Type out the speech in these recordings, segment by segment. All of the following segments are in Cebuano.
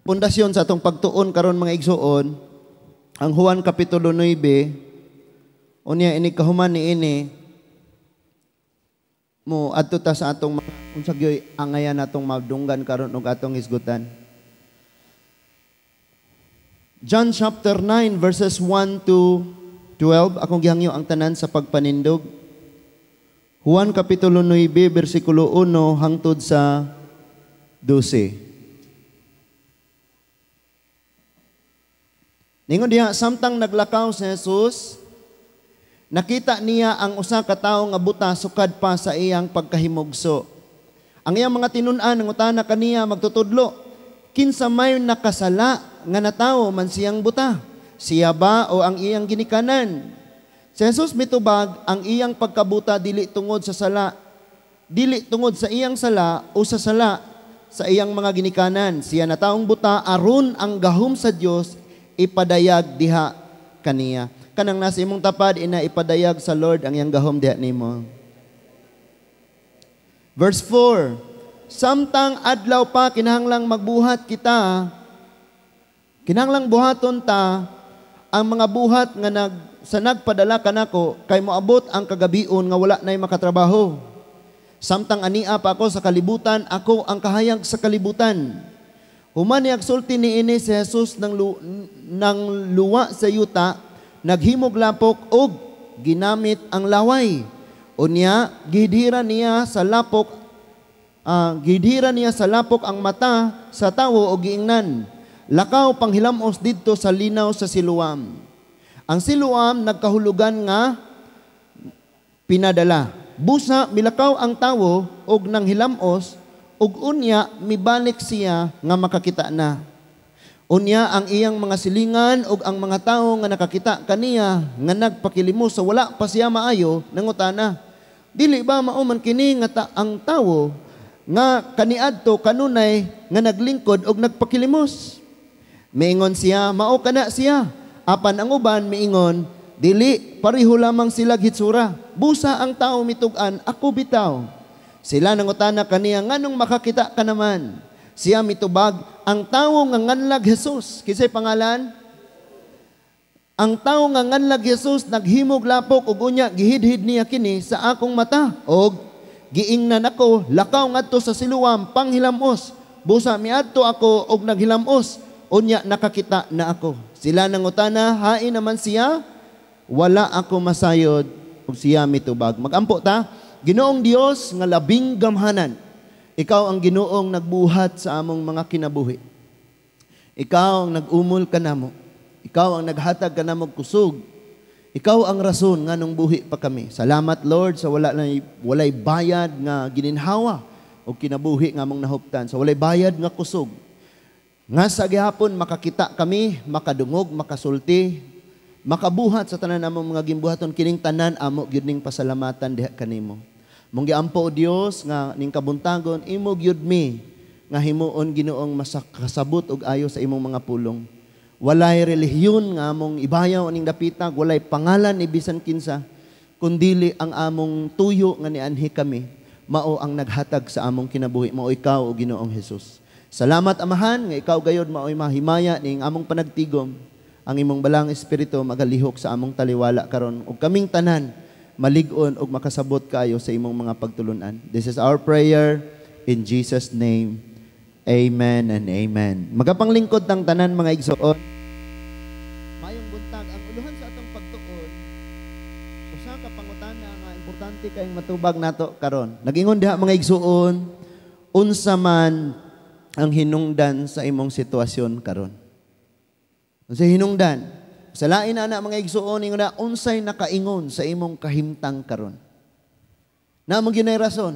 Pundasyon sa atong pagtuon karon, mga igsuon, ang Juan Kapitulo 9. Unya ini kahuman ni ini mo adto ta sa atong mga unsa gyoy angayan natong madunggan karon ug atong hisgutan. John chapter 9 verses 1 to 12. Akong gihangyo ang tanan sa pagpanindog. Juan Kapitulo 9 bersikulo 1 hangtod sa 12. Ningon diha, samtang naglakaw si Jesus, nakita niya ang usa ka tawo nga buta sukad pa sa iyang pagkahimugso. Ang iyang mga tinun-an nangutana kaniya, "Magtutudlo, kinsa may nakasala nga natawo man siyang buta? Siya ba o ang iyang ginikanan?" Si Jesus mitubag, "Ang iyang pagkabuta dili tungod sa sala, dili tungod sa iyang sala o sa sala sa iyang mga ginikanan. Siya nataong buta aron ang gahom sa Dios ipadayag diha kaniya." Kanang nasa imong tapad, ina ipadayag sa Lord ang iyang gahom diha nimo. Verse 4, "Samtang adlaw pa, kinahanglang magbuhat kita, kinahanglang buhaton ta ang mga buhat nga sa nagpadala kanako, kay moabot ang kagabion nga wala nay makatrabaho. Samtang ania pa ako sa kalibutan, ako ang kahayag sa kalibutan." Human nagsulti niini si Jesus ng luwa sa yuta, naghimog lapok og ginamit ang laway. Unya gihidhira niya sa lapok ang mata sa tawo og giingnan, "Lakaw panghilamos didto sa linaw sa Siloam." Ang Siloam nagkahulugan nga pinadala. Busa milakaw ang tawo og nanghilamos ug unya mibalik siya nga makakita na. Unya ang iyang mga silingan ug ang mga tawo nga nakakita kaniya nga nagpakilimos sa wala pa siya maayo nangutana, "Dili ba mao man kini nga ang tawo nga kaniadto kanunay nga naglingkod og nagpakilimos?" Miingon siya, "Mao kana siya." Apan ang uban miingon, "Dili, pareho lamang sila hitsura." Busa ang tao mitug-an, "Ako bitaw." Sila nangutana kaniya, "Nganong makakita ka naman?" Siya mitubag, "Ang tawo nga nganlag Jesus." Kinsay pangalan? "Ang tawo nga nganlag Jesus naghimog lapok ug unya gihidhid niya kini sa akong mata og giingnan ako, 'Lakaw ngadto sa Siloam panghilamos.' Busa miadto ako og naghilamos, unya nakakita na ako." Sila nangutana, "Hain naman siya?" "Wala ako masayod," ug siya mitubag. Magampo ta. Ginoong Dios nga labing gamhanan, ikaw ang Ginoong nagbuhat sa among mga kinabuhi. Ikaw ang nag-umol kanamo. Ikaw ang naghatag kanamo kusog. Ikaw ang rason nganong buhi pa kami. Salamat, Lord, sa wala na walay bayad nga gininhawa o kinabuhi nga among nahuptan. Sa walay bayad nga kusog. Nga sa gihapon makakita kami, makadungog, makasulti, makabuhat sa tanan among mga gimbuhaton, kining tanan amo gyud ning pasalamatan diha kanimo. Mong giampo, o Dios, nga ning kabuntagon imo gyud mi nga himuon, Ginoong, masakasabot og ayo sa imong mga pulong. Walay relihiyon nga among ibayaw aning dapita, walay pangalan ni bisan kinsa, kundili ang among tuyo nga nianhi kami, mao ang naghatag sa among kinabuhi, mao ikaw, o Ginoong Hesus. Salamat, Amahan, nga ikaw gayod mao'y mahimaya ning among panagtigom. Ang imong balang espiritu magalihok sa among taliwala karon ug kaming tanan malig-on ug makasabot kaayo sa imong mga pagtulunan. This is our prayer in Jesus' name. Amen and amen. Magapanglingkod tang tanan, mga igsoon. Mayong buntag. Ang uluhan sa atong pagtuon, usa ka pangutana nga importante kayong matubag nato karon. Nagingon diha, mga igsoon, unsa man ang hinungdan sa imong sitwasyon karon? Unsa hinungdan? Sa lain na mga igsoon, ingon na unsay nakaingon sa imong kahimtang karon? Na mo ginay rason.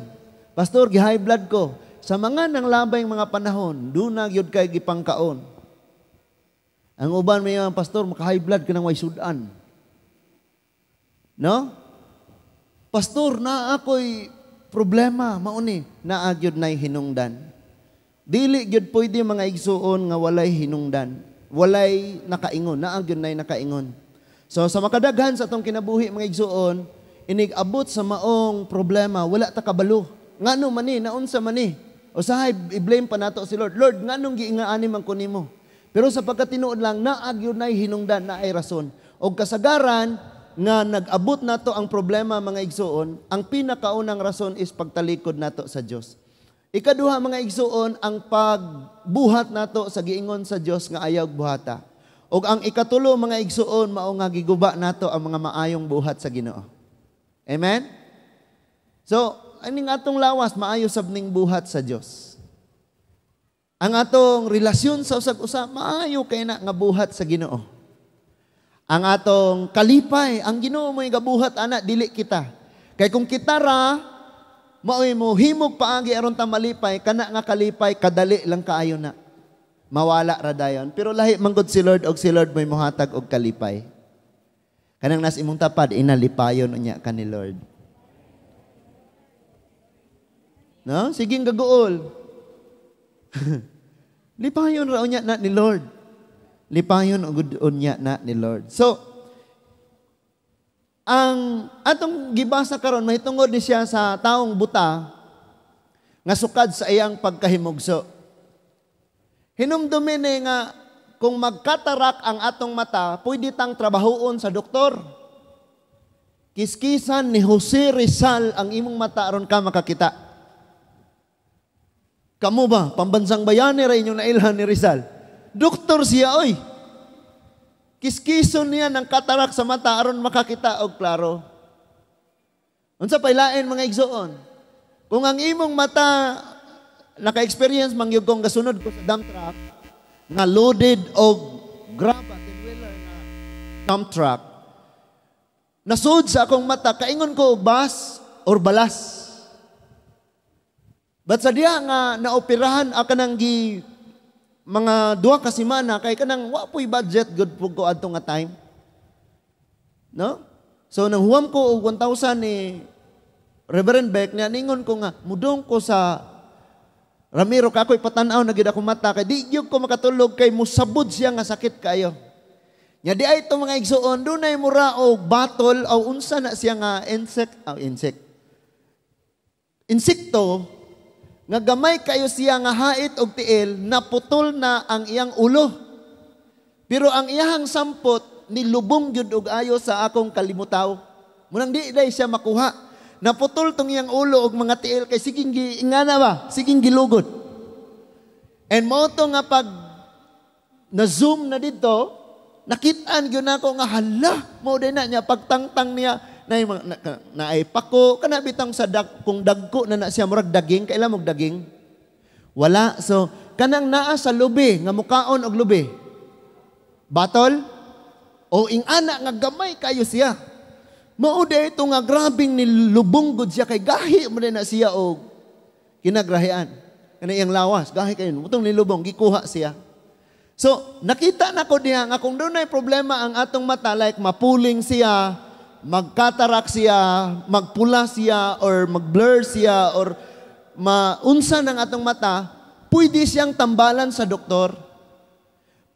"Pastor, gi-high blood ko." Sa mga nang labay mga panahon, duna gyud kay gipangkaon. Ang uban may mga, "Pastor, maka-high blood ka nang way sudan." No? "Pastor, na ako'y problema, mauni, naa gyud nay hinungdan." Dili gyud pwede, mga igsuon, nga walay hinungdan. Walay nakaingon, naa gyud nay nakaingon. So sa makadaghan sa atong kinabuhi, mga igsuon, inig abot sa maong problema, wala ta kabalo. Ngano man ni, naunsa man ni? Usahay i-blame pa nato si Lord. Lord, nganong giingaani man ko nimo? Pero sa pagkatinuod lang, naa gyud nay hinungdan, naay rason. Og kasagaran nga nag-abot nato ang problema, mga igsuon, ang pinakaunang rason is pagtalikod nato sa Dios. Ikaduha, mga igsuon, ang pagbuhat nato sa giingon sa Dios nga ayaw buhata. Og ang ikatulo, mga igsuon, mao nga giguba nato ang mga maayong buhat sa Ginoo. Amen? So, aning atong lawas maayo sab ning buhat sa Dios. Ang atong relasyon sa usag-usa maayo kay na nga buhat sa Ginoo. Ang atong kalipay, ang Ginoo mo'y gabuhat ana, dili kita. Kay kung kita ra maoy mo himog paagi aron ta malipay, kana nga kalipay kadali lang kaayo na. Mawala ra dayon. Pero lahi manggod si Lord og si Lord mo'y mohatag og kalipay. Kanang nas imong tapad, inalipayon unya ka ni Lord. No? Sige gaguol. Lipayon ra unya na ni Lord. Lipayon og unya na ni Lord. So, ang atong gibasa karon mahitungod ni siya sa taong buta nga sukad sa iyang pagkahimugso. Hinumdumin ni nga kung magkatarak ang atong mata, pwede tang trabahoon sa doktor. Kiskisan ni Jose Rizal ang imong mata aron ka makakita. Kamu ba, pambansang bayani ra inyong nailhan ni Rizal? Doktor siya, oy. Kiskison niya ng katarak sa mata aron makakita og klaro. Unsa paylain, mga igsoon? Kung ang imong mata naka-experience man gyud kong gasunod ko sa dump truck nga loaded og graba, 10-wheeler nga dump truck. Nasud sa akong mata, kaingon ko og bus or balas. But sa diha nga naoperahan ka nang gi mga 2 ka semana kay kanang wa po'y budget good po ko adto nga time. No? So nang huwam ko og 1,000 ni Reverend Beck niya, ningon ko nga mudong ko sa Ramiro kakoy patan-aw na gid ako mata kay di gyud ko makatulog kay musabod siya nga sakit kayo. Nya di ay to, mga igsuon, dunay mura og batol o unsa na siya nga insect, oh, insect. Insekto nga gamay kayo siya nga hait og tiil, naputol na ang iyang ulo. Pero ang iyahang sampot nilubong gyud og ayo sa akong kalimutaw. Munang di day siya makuha. Naputol tong iyang ulo og mga tiil kay siging giingana ba, siging gilugod. And mao to nga pag na zoom na dito, nakitaan gyud nako nga hala, mao day na niya pagtangtang niya na, na, na ay pako kana bitang sa dag, kung dagko na na siya murag daging, kaila mog daging. Wala, so kanang naa sa lubi nga mukaon og lubi. Batol o ingana nga gamay kayo siya. Mao day ito nga grabing nilubong gud siya kay gahi mo na siya og kinagrahian. Kana iyang lawas, gahi kayo. Mutong nilubong, gikuha siya. So, nakita na ko diha nga kung dunay problema ang atong mata, like mapuling siya, magkatarak siya, magpula siya, or magblur siya, or maunsa ng atong mata, pwede siyang tambalan sa doktor.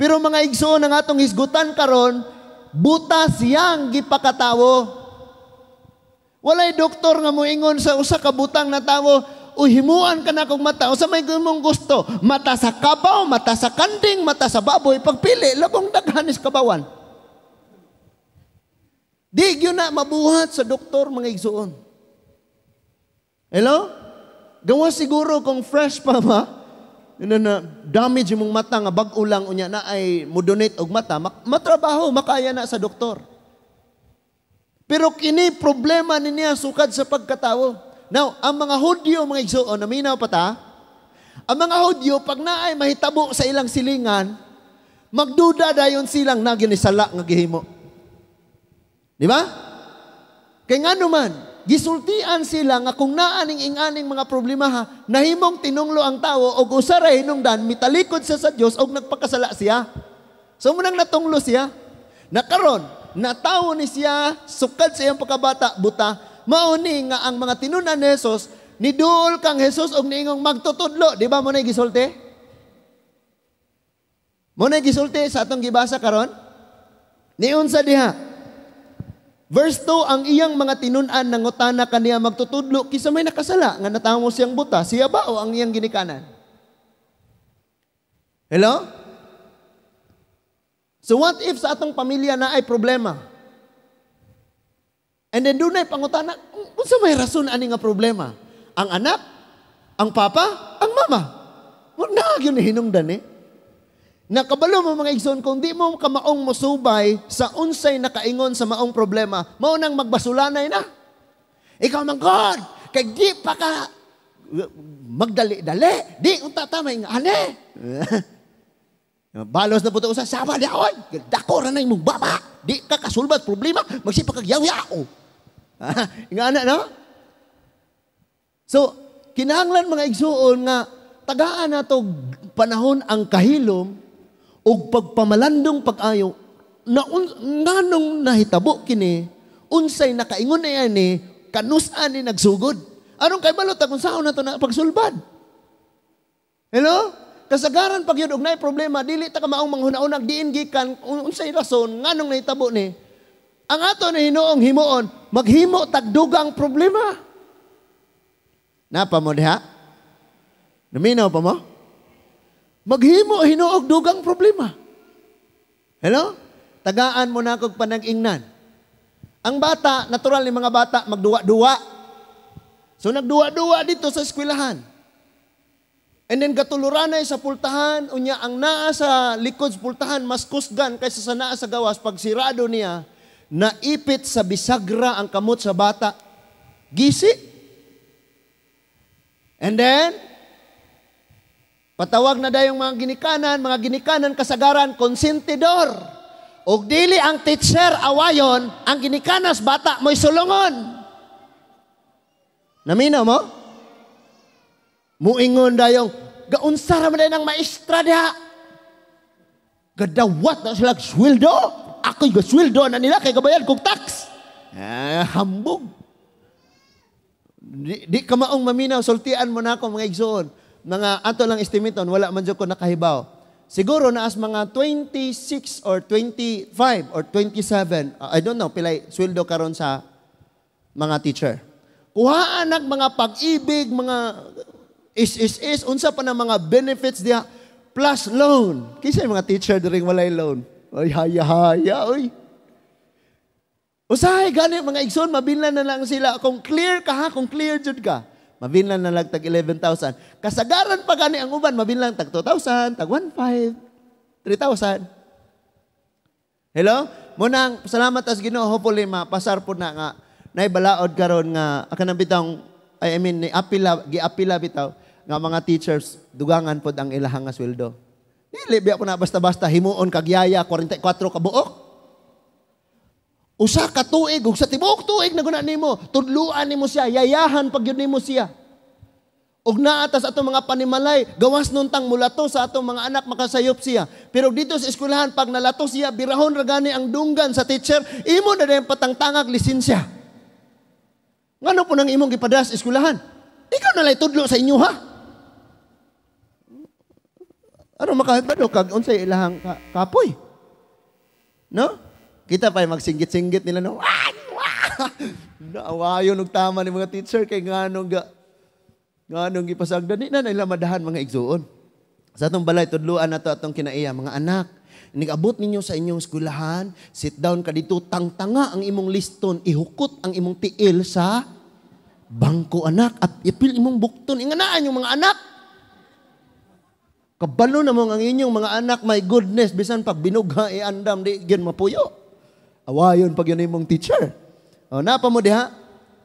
Pero mga igsoon, ang atong hisgutan karon, buta siyang gipakatawo. Walay doktor nga moingon sa usa ka butang na tawo, "Uy, himuan ka na kong mata. Usa may mong gusto? Mata sa kabaw, mata sa kanding, mata sa baboy." Pagpili, labong daghan is kabawan. Di gyud na mabuhat sa doktor, mga igsuon. Hello? Gawa siguro kung fresh pa ba, na damage imong mata nga bag-o lang unya na ay mo-donate og mata, matrabaho, makaya na sa doktor. Pero kini problema ni niya sukad sa pagkatawo. Now, ang mga Hudyo, mga igsuon, naminaw pa ta? Ang mga Hudyo, pag naay mahitabo sa ilang silingan, magduda dayon silang na ginisala nga gihimo. Di ba? Kay ngano man, gisultian sila nga kung naa ning inganing mga problema ha, nahimong tinunglo ang tawo og usa ra hinungdan mitalikod siya sa Dios og nagpakasala siya. So munang natunglo siya. Nakaron, natawo ni siya sukad sa iyang pagkabata buta, mao ni nga ang mga tinunan ni Jesus niduol kang Jesus og niingong magtutudlo, di ba mo na gisulti? Mo na gisulti sa atong gibasa karon? Niunsa diha? Verse 2, ang iyang mga tinun-an nangutana kaniya, "Magtutudlo, kinsa may nakasala nga natamo siyang buta? Siya ba o ang iyang ginikanan?" Hello? So what if sa atong pamilya naay problema? And then dunay pangutana, unsa may rason ani nga problema? Ang anak, ang papa, ang mama. Wa na gyud hinungdan eh. Nakabalo mo, mga igsoon, kung di mo kamaong mosubay sa unsay nakaingon sa maong problema, mao nang magbasulanay na. "Ikaw man God, kay di pa ka magdali-dali, di unta ta may ani." Balos na po ito usa, sama di oy, dako ra na imong baba, di ka kasulbat problema, magsipa kag yaw-yaw. Nga ana, no? So, kinahanglan, mga igsuon, nga tagaan nato panahon ang kahilom ug pagpamalandong pag-ayo na nganong nahitabo kini, unsay nakaingon na ani, kanus-an ni nagsugod. Aron kay balot kung saan nato na pagsulbad. Hello? Kasagaran pag yun og naay problema, dili ta ka maong manghuna-unag diin gikan, unsay rason, nganong nahitabo ni. Ang ato na hinuong himuon, maghimo tagdugang problema. Napa mo diha? Naminaw pa mo? Maghimo hinuog dugang problema. Hello? Tagaan mo na kog panag-ingnan. Ang bata, natural ni mga bata, magduwa-duwa. So nagduwa-duwa dito sa eskwelahan. And then gatuluranay sa pultahan, unya ang naa sa likod sa pultahan mas kusgan kaysa sa naa sa gawas, pag sirado niya, naipit sa bisagra ang kamot sa bata. Gisi. And then, patawag na dayong mga ginikanan kasagaran, konsentidor. Og dili ang teacher awayon, ang ginikanas bata mo'y sulungon. Naminaw mo? Muingon dayong, "Gaunsa ra man ang maestra diha. Gadawat na sila sweldo. Ako'y gasweldo na nila kay gabayad kog tax." Ah, hambog. Di ka maong maminaw, sultian mo na ako, mga igsoon. Mga ato lang estimaton, wala man jud ko nakahibaw. Siguro naas mga 26 or 25 or 27, I don't know, pilay sweldo karon sa mga teacher. Kuhaan nag mga pag-ibig, mga is is is unsa pa na mga benefits diha plus loan. Kinsa yung mga teacher diri walay loan? Ay, haya haya oy. Usahay gani, mga igsoon, mabinlan na lang sila kung clear ka ha, kung clear jud ka. Mabinlan na lang tag 11,000. Kasagaran pa gani ang uban, mabinlan tag 2,000, tag 1,500, 3,000. Hello? Munang salamat as Ginoo, hopefully mapasar po na nga nay balaod karon nga akanang bitang, I mean, ni apila giapila bitaw nga mga teachers dugangan pod ang ilahang nga sweldo. Dili biya po na basta-basta himuon kag yaya 44 ka buok. Usa ka tuig ug sa tibuok tuig na guna nimo, tudluan nimo siya, yayahan pag yun nimo siya. Ug naa tas atong mga panimalay, gawas nun tang mulato sa atong mga anak, makasayop siya. Pero dito sa eskwelahan, pag nalato siya, birahon ra gani ang dunggan sa teacher, imo na dayon patangtangag lisensya. Ngano po nang imong gipadas eskwelahan? Ikaw na lay tudlo sa inyo ha. Ano makahibalo kag unsay ilahang kapoy? No? Kita pa magsinggit-singgit nila, no. Wah! Wah! Naawayon og tama ni mga teacher kay nganong gipasagdan di na nila madahan, mga igsuon. Sa atong balay, tudluan nato atong kinaiya, "Mga anak, nigabot ninyo sa inyong eskwelahan, sit down ka dito, tangtanga ang imong liston, ihukot ang imong tiil sa bangko, anak, at ipil imong bukton." Inganaan yung mga anak. Kabalo na mo ang inyong mga anak, my goodness, bisan pag binugha i-andam, di gyud mapuyo. Awayon pag yun imong teacher. O, napa mo diha?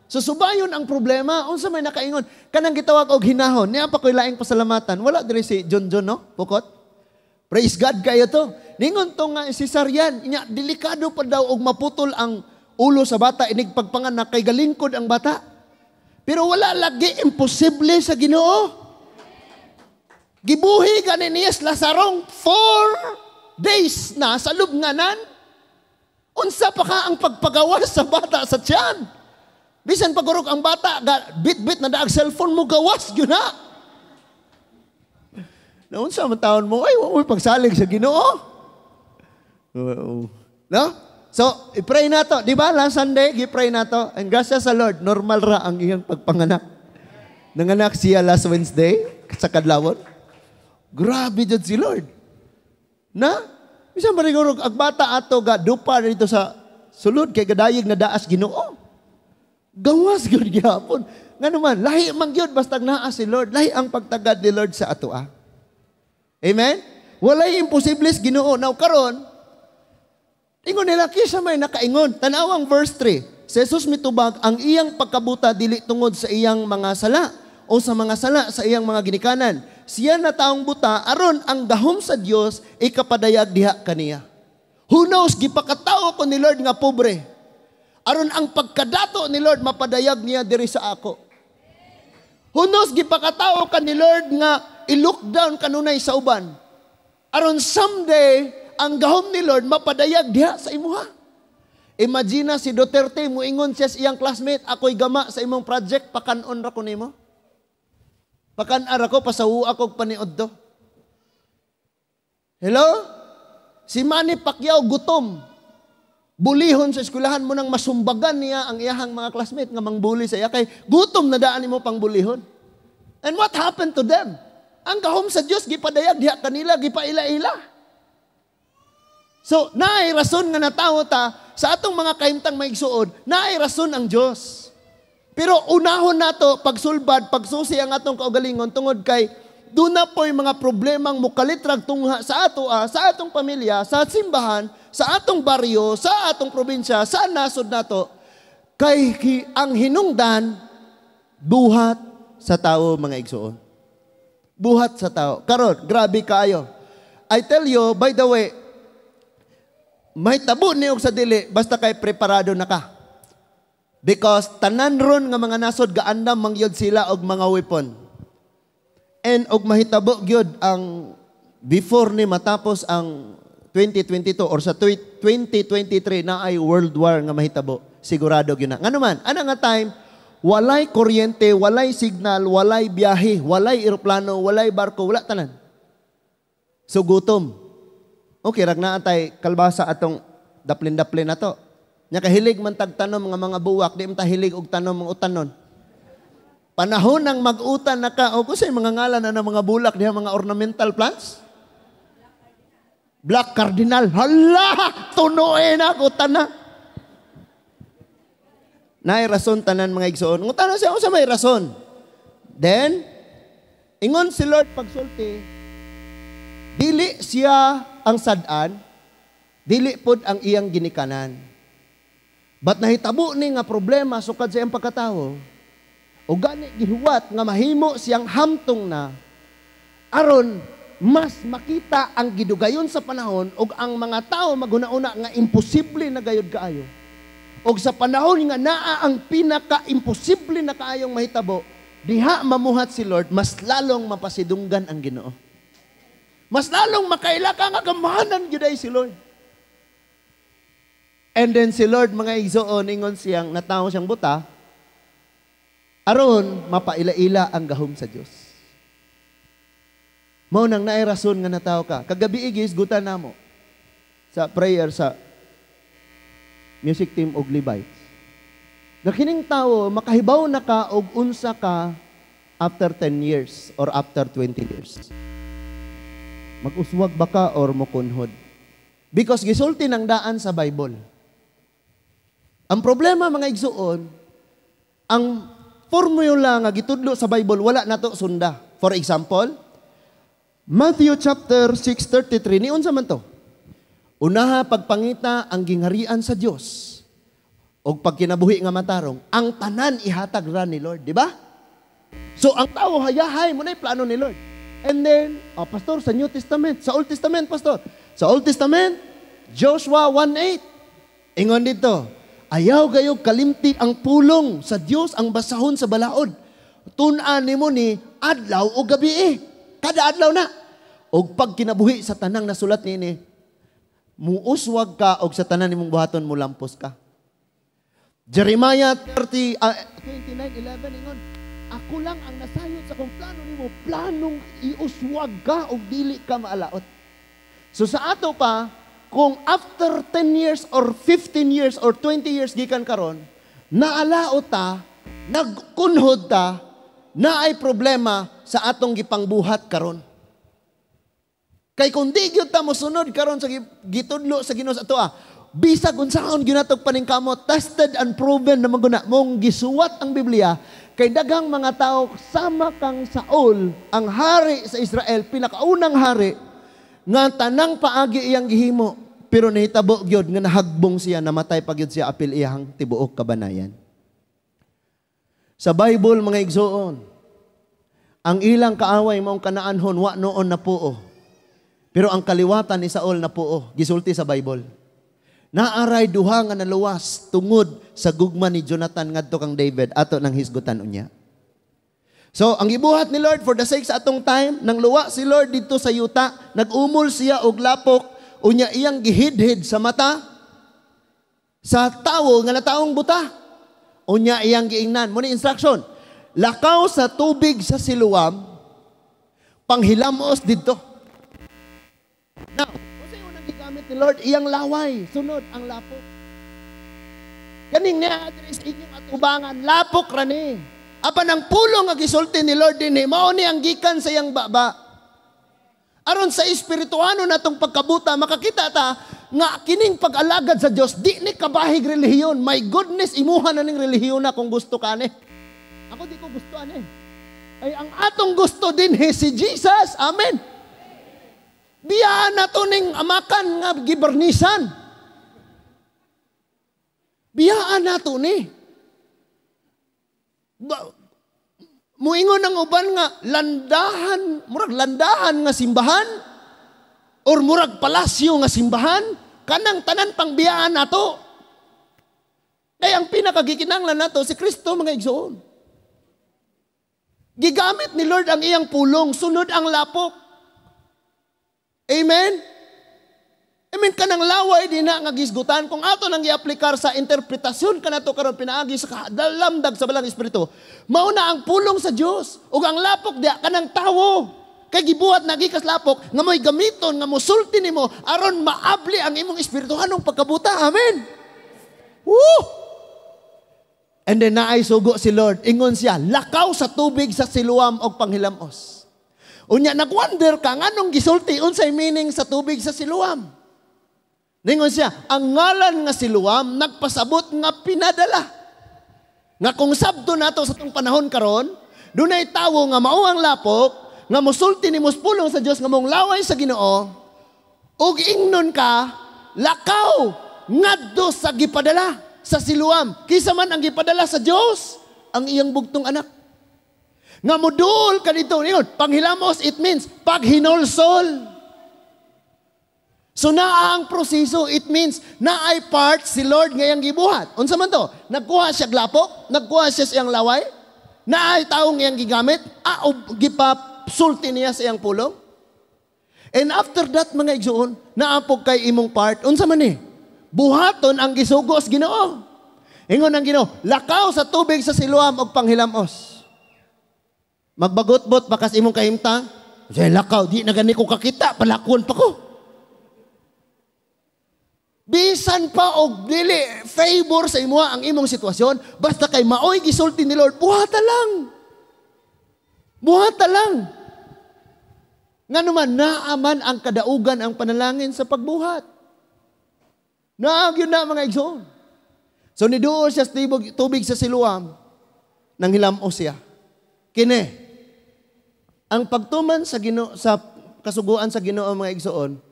So subayon ang problema, unsa may nakaingon? Kanang gitawag og hinahon, niya pa ko'y laing pasalamatan. Wala diri si John John, no? Pukot. Praise God kayo to. Ningon to nga si Sarian, inya delikado pa daw og maputol ang ulo sa bata inig pagpanganak kay galingkod ang bata. Pero wala lagi imposible sa Ginoo. Gibuhi gani niya Lazarong 4 days na sa lubnganan. Unsa pa ka ang pagpagawas sa bata sa tiyan? Bisan pagurok ang bata, bit-bit na daag cellphone mo, gawas gyud na. Naunsa man taon mo, ay, wa pagsalig sa Ginoo. No? So, i-pray nato, di ba? Last Sunday, gi-pray nato. And gracias sa Lord, normal ra ang iyang pagpanganak. Nanganak siya last Wednesday sa kadlawon. Grabe jud si Lord. Na? Bisan mariguro, ag bata ato ga dupa dito sa sulod kay gadayeg na daas Ginoo. Gawas gyud gyapon. Ngano man, lahi man gyud basta naa si Lord, lahi ang pagtagad ni Lord sa ato ah. Amen? Walay imposible sa Ginoo. Now karon, ingon nila kisa may nakaingon. Tanawang verse 3. Si Jesus mitubag ang iyang pagkabuta dili tungod sa iyang mga sala o sa mga sala sa iyang mga ginikanan. Siya na taong buta aron ang gahom sa Dios ikapadayag diha kaniya. Who knows, gipakatao ko ni Lord nga pobre. Aron ang pagkadato ni Lord mapadayag niya diri sa ako. Who knows, gipakatao ka ni Lord nga i-look down kanunay sa uban. Aron someday ang gahom ni Lord mapadayag diha sa imuha. Imagine na si Duterte muingon siya sa iyang classmate, ako'y gama sa imong project, pakanon ra ko nimo. Pakan-ar ako, pasawu ako paniod do. Hello? Si Manny Pacquiao gutom. Bulihon sa eskwelahan mo nang masumbagan niya ang iyahang mga classmate nga mangbuli sa iya kay gutom na daan nimo pang bulihon. And what happened to them? Ang gahom sa Dios gipadayag diha kanila, gipaila-ila. So, naay rason nga natawo ta sa atong mga kahimtang maigsuon, naay rason ang Dios. Pero unahon nato pagsulbad, pagsusi ang atong kaugalingon tungod kay duna po'y mga problemang mukalitrag tungha sa ato, sa atong pamilya, sa simbahan, sa atong baryo, sa atong probinsya, sa nasod nato, kay ang hinungdan buhat sa tao, mga igsuon. Buhat sa tao. Karon, grabe kaayo. I tell you, by the way, may tabo ni og sa dili basta kay preparado na ka. Because tanan ron nga mga nasod gaandam mangyod sila og mga weapon. And og mahitabo gyud ang before ni matapos ang 2022 or sa 2023 na ay world war nga mahitabo. Sigurado gyud na. Ngano man, ana nga time walay kuryente, walay signal, walay biyahe, walay eroplano, walay barko, wala tanan. So gutom. Okay, rag naa tay kalbasa atong daplin-daplin na to. Nya kahilig man tag tanom mga buwak, di man ta hilig og tanom mga utanon. Panahon ng mag-utan na ka, o kusay mga ngalan na ng mga bulak diha, mga ornamental plants? Black Cardinal. Hala! Tunuin na, utan na. Naay rason tanan mga igsoon. Ngutana siya unsa may rason. Then, ingon si Lord pagsulti, dili siya ang sad-an, dili pod ang iyang ginikanan. But nahitabo ni nga problema sukad sa iyang pagkatawo, o gani gihuwat nga mahimo siyang hamtong na aron mas makita ang gidugayon sa panahon ug ang mga tao maghuna-una nga imposible na gayod kaayo. Og sa panahon nga naa ang pinaka-imposible na kaayong mahitabo, diha mamuhat si Lord, mas lalong mapasidunggan ang Ginoo. Mas lalong makaila ka nga gamahanan gyud ay si Lord. And then si Lord mga igsoon ingon siyang natawo siyang buta aron mapaila-ila ang gahom sa Dios. Mao nang naay rason nga natawo ka. Kagabi igis gutan namo sa prayer sa music team og Levites. Na kining tawo makahibaw na ka og unsa ka after 10 years or after 20 years. Mag-uswag ba ka or mokunhod? Because gisulti ng daan sa Bible. Ang problema mga igsuon, ang formula nga gitudlo sa Bible wala nato sunda. For example, Matthew chapter 6:33 ni unsa man to? Unaha pagpangita ang gingharian sa Dios og pagkinabuhi nga matarong, ang tanan ihatag ra ni Lord, di ba? So ang tao hayahay mo na plano ni Lord. And then, oh, pastor, sa New Testament, sa Old Testament, pastor. Sa Old Testament, Joshua 1:8. Ingon dito, ayaw gayo kalimti ang pulong sa Dios ang basahon sa balaod. Tun-an nimo ni adlaw o gabi eh. Kada adlaw na. Og pag kinabuhi sa tanang nasulat niini, muuswag ka og sa tanan nimong buhaton mulampos ka. Jeremiah 29:11 ingon, ako lang ang nasayod sa kong plano nimo, planong iuswag ka og dili ka maalaot. So sa ato pa, Kung after 10 years or 15 years or 20 years gikan karon, naalaot ta, nagkunhod ta, naay problema sa atong gipangbuhat karon. Kay kung di gyud ta mosunod karon sa gitudlo sa Ginoo sa atoa, bisag unsaon gyud natog paningkamot, tested and proven na maguna mong gisuwat ang Biblia, kay daghang mga tao sama kang Saul, ang hari sa Israel, pinakaunang hari, nga tanang paagi iyang gihimo, pero nahitabo gyud nga nahagbong siya, namatay pa gyud siya apil iyang tibuok kabanayan. Sa Bible, mga igsoon, ang ilang kaaway maong Kanaanhon wa noon napuo. Pero ang kaliwatan ni Saul napuo, gisulti sa Bible. Naaray duha nga naluwas tungod sa gugma ni Jonathan ngadto kang David, ato nang hisgutan unya. So, ang gibuhat ni Lord for the sake sa atong time, nang luwa si Lord dito sa yuta, nag-umol siya og lapok, unya iyang gihidhid sa mata sa tawo nga nataong buta. Unya iyang giingnan. Mao ni instruction. Lakaw sa tubig sa Siloam, panghilamos didto. Now, unsay unang gigamit ni Lord? Iyang laway. Sunod ang lapok. Kaning niya diri sa inyong atubangan, lapok ra ni. Apan ang pulong nga gisulti ni Lord dinhi, mao ni ang gikan sa iyang baba. Aron sa espirituano natong pagkabuta, makakita ta nga kining pag-alagad sa Dios di ni kabahig relihiyon. My goodness, imuha na ning relihiyon na kung gusto ka ni. Ako di ko gusto ani. Ay ang atong gusto dinhi si Jesus. Amen. Biyaan na to ning amakan nga gibarnisan. Biyaan na to ni. Muingon ang uban nga landahan, murag landahan nga simbahan or murag palasyo nga simbahan, kanang tanan pang biyaan nato. Kaya ang pinakagikinanglan nato si Kristo, mga igsoon. Gigamit ni Lord ang iyang pulong, sunod ang lapok. Amen? Amen, kanang laway di na nga gisgutan kung ato nang giaplikar sa interpretasyon kanato karon pinaagi sa dalamdag sa Balang Espiritu. Mao na ang pulong sa Dios ug ang lapok diya kanang tawo. Kay gibuhat na gikas lapok nga mo'y gamiton nga mosulti nimo aron maabli ang imong espirituhanong pagkabuta. Amen. Woo! And then naay sugo si Lord. Ingon siya, lakaw sa tubig sa Siloam og panghilamos. Unya nagwonder ka nganong gisulti unsay meaning sa tubig sa Siloam. Ningon siya, ang ngalan nga Siloam nagpasabot nga pinadala. Nga kung sabto nato sa tong panahon karon, dunay tawo nga mao ang lapok, nga mosulti nimo pulong sa Dios nga mong laway sa Ginoo, ug ingnon ka, lakaw ngadto sa gipadala sa Siloam. Kinsa man ang gipadala sa Dios? Ang iyang bugtong anak. Nga moduol ka dito, ningon, panghilamos, it means paghinulsol. So naa ang proseso, it means naay part si Lord ngayang gibuhat. Unsa man to? Nagkuha siya lapok, nagkuha siya siyang laway, naay taong iyang gigamit, o gipasulti niya sa iyang pulong. And after that, mga igsoon, naapog kay imong part, unsa man ni? Buhaton ang gisugo sa Ginoo. Ingon ang Ginoo, lakaw sa tubig sa Siloam og panghilamos. Magbagot-bot bakas imong kahimtang, say lakaw, di na gani ko kakita, palakuan pa ko. Bisan pa og dili favor sa imo ang imong sitwasyon, basta kay maoy gisulti ni Lord, buhata lang. Buhata lang. Ngano man, naaman ang kadaugan ang panalangin sa pagbuhat. Naa gyud na, mga igsoon. So niduol siya sa tubig sa Siloam, nang hilamos siya. Kini, ang pagtuman sa Ginoo, sa kasuguan sa Ginoo, mga igsoon,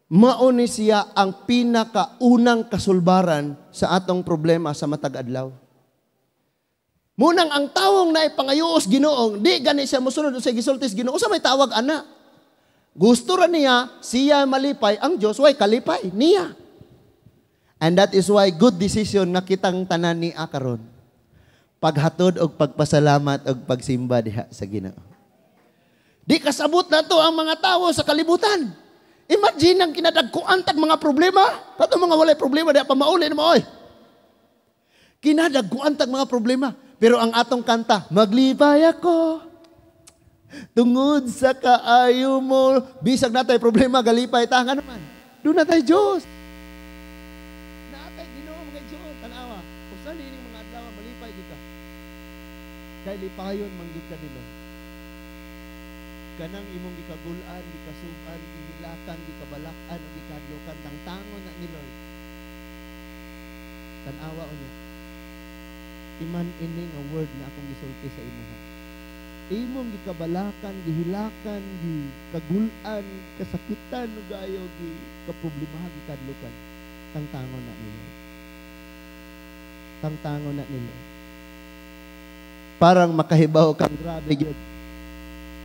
mao ni siya ang pinakaunang kasulbaran sa atong problema sa matag adlaw. Munang ang tawong naipangayuos Ginoong, di gani siya mosunod sa gisultis Ginoo, sa may tawag ana. Gusto ra niya, siya malipay, ang Diyos way kalipay niya. And that is why good decision nga kitang tanan ni karon. Paghatod og pagpasalamat og pagsimba diha sa Ginoo. Di kasabot na to ang mga tawo sa kalibutan. Imagine ang kinadagkuan tag mga problema. Kato mga walay problema, di pa mauli na maoy. Kinadagkuan tag mga problema. Pero ang atong kanta, maglipay ako tungod sa kaayo mo. Bisag natay problema, galipay ta. Nga naman. Duna tay Dios. Naa tay Ginoo, mga igsoon, tan-awa. Usa niining mga adlaw malipay gyud ka. Kay lipayon man gyud ka nila. Kanang imong gikagul-an, gikasub-an, gihilakan, gikabalak-an o gikadlukan, tangtangon na ni Lord. Tan-awa unya. Iman ini nga word nga akong gisulti sa imuha. Imong gikabalakan, gihilakan, gikagul-an, kasakitan ug ayo gikaproblema, gikadlukan. Tangtangon na ni Lord. Tangtangon na ni Lord. Parang makahibaw kang grabe gyud.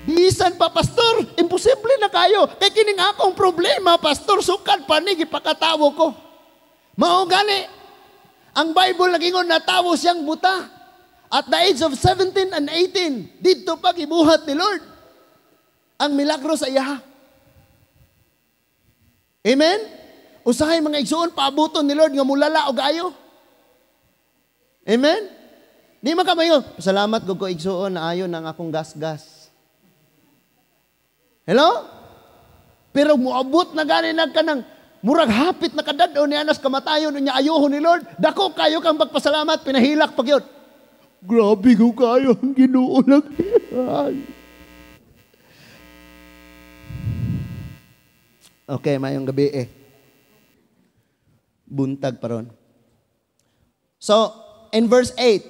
Bisan pa, pastor, imposible na kayo. Kay kining akong problema, pastor, sukad pa ni gipakatawo ko. Mao gani ang Bible nagingon na tawo siyang buta. At the age of 17 and 18, didto pa gibuhat ni Lord ang milagro sa iya. Amen? Usahay, mga igsuon, paabuton ni Lord nga mulala og ayo. Amen? Di man ka mayo, "Salamat gud ko, igsuon, na ayo ng akong gas-gas." Hello? Pero muabot na gani na kanang murag hapit na kadad-on ni anas kamatayon unya ayohon ni Lord. Dako kayo kang pagpasalamat, pinahilak pag yun. Grabe ko kayo ang Ginoo lang. Okay, mayong gabi eh. Buntag paron. So, in verse 8,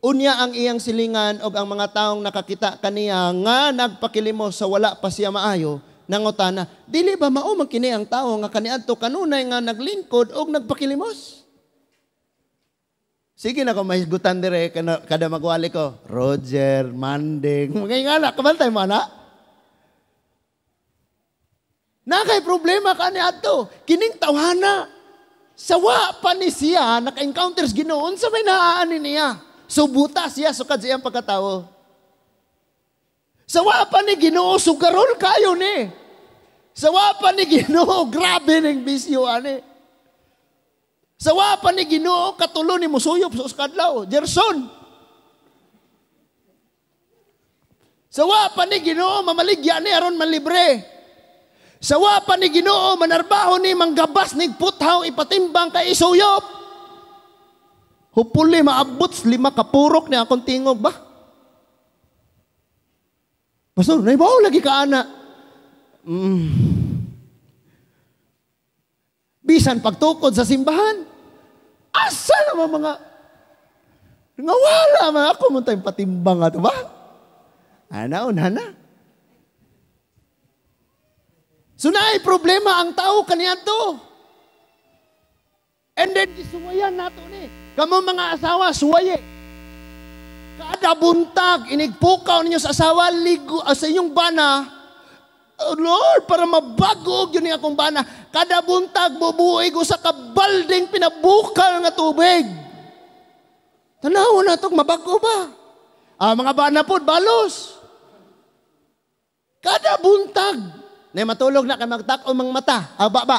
unya ang iyang silingan og ang mga taong nakakita kaniya nga nagpakilimos sa wala pa siya maayo, nangutana, "Dili ba mao man kini ang tawo nga kaniadto kanunay nga naglingkod og nagpakilimos?" Sige na ko mahisgutan dire kada magwali ko. Roger, Manding, mga ingana, kabantay mo ana? Nakay problema ka ni adto. Kining tawhana. Sawa pa ni siya naka-encounter sa Ginoo, unsa may naaani niya? Subuta siya sukad sa iyang pagkatawo. Sawa pa ni Ginoo, sugarol kayo ni. Sawa pa ni Ginoo, grabe ning bisyo ani. Sawa pa ni Ginoo, katulo ni musuyop sa uskadlaw, Gerson. Sawa pa ni Ginoo, mamaligya ni aron malibre. Sawa pa ni Ginoo, manarbaho ni manggabas ni puthaw ipatimbang kay isuyop. Hopefully maabot 5 kapurok ni akong tingog ba? Pastor, naibaw lagi ka ana. Bisan pagtukod sa simbahan, asa naman mga nga wala man ako mo tayong patimbang ato ba? Ana, unhana. So naay problema ang tao kaniadto. And then gisuwayan nato ni. Kamo mga asawa, suwaye. Kada buntag inigpukaw ninyo sa asawa, ligo sa inyong bana. Oh Lord, para mabago yun yung akong bana. Kada buntag bubuhay ko sa kabalding pinabukal nga tubig. Tanaw na ito, mabago ba? Ah, mga bana po, balos. Kada buntag. Na matulog na kay magtak-o mang mata. Ah, ba.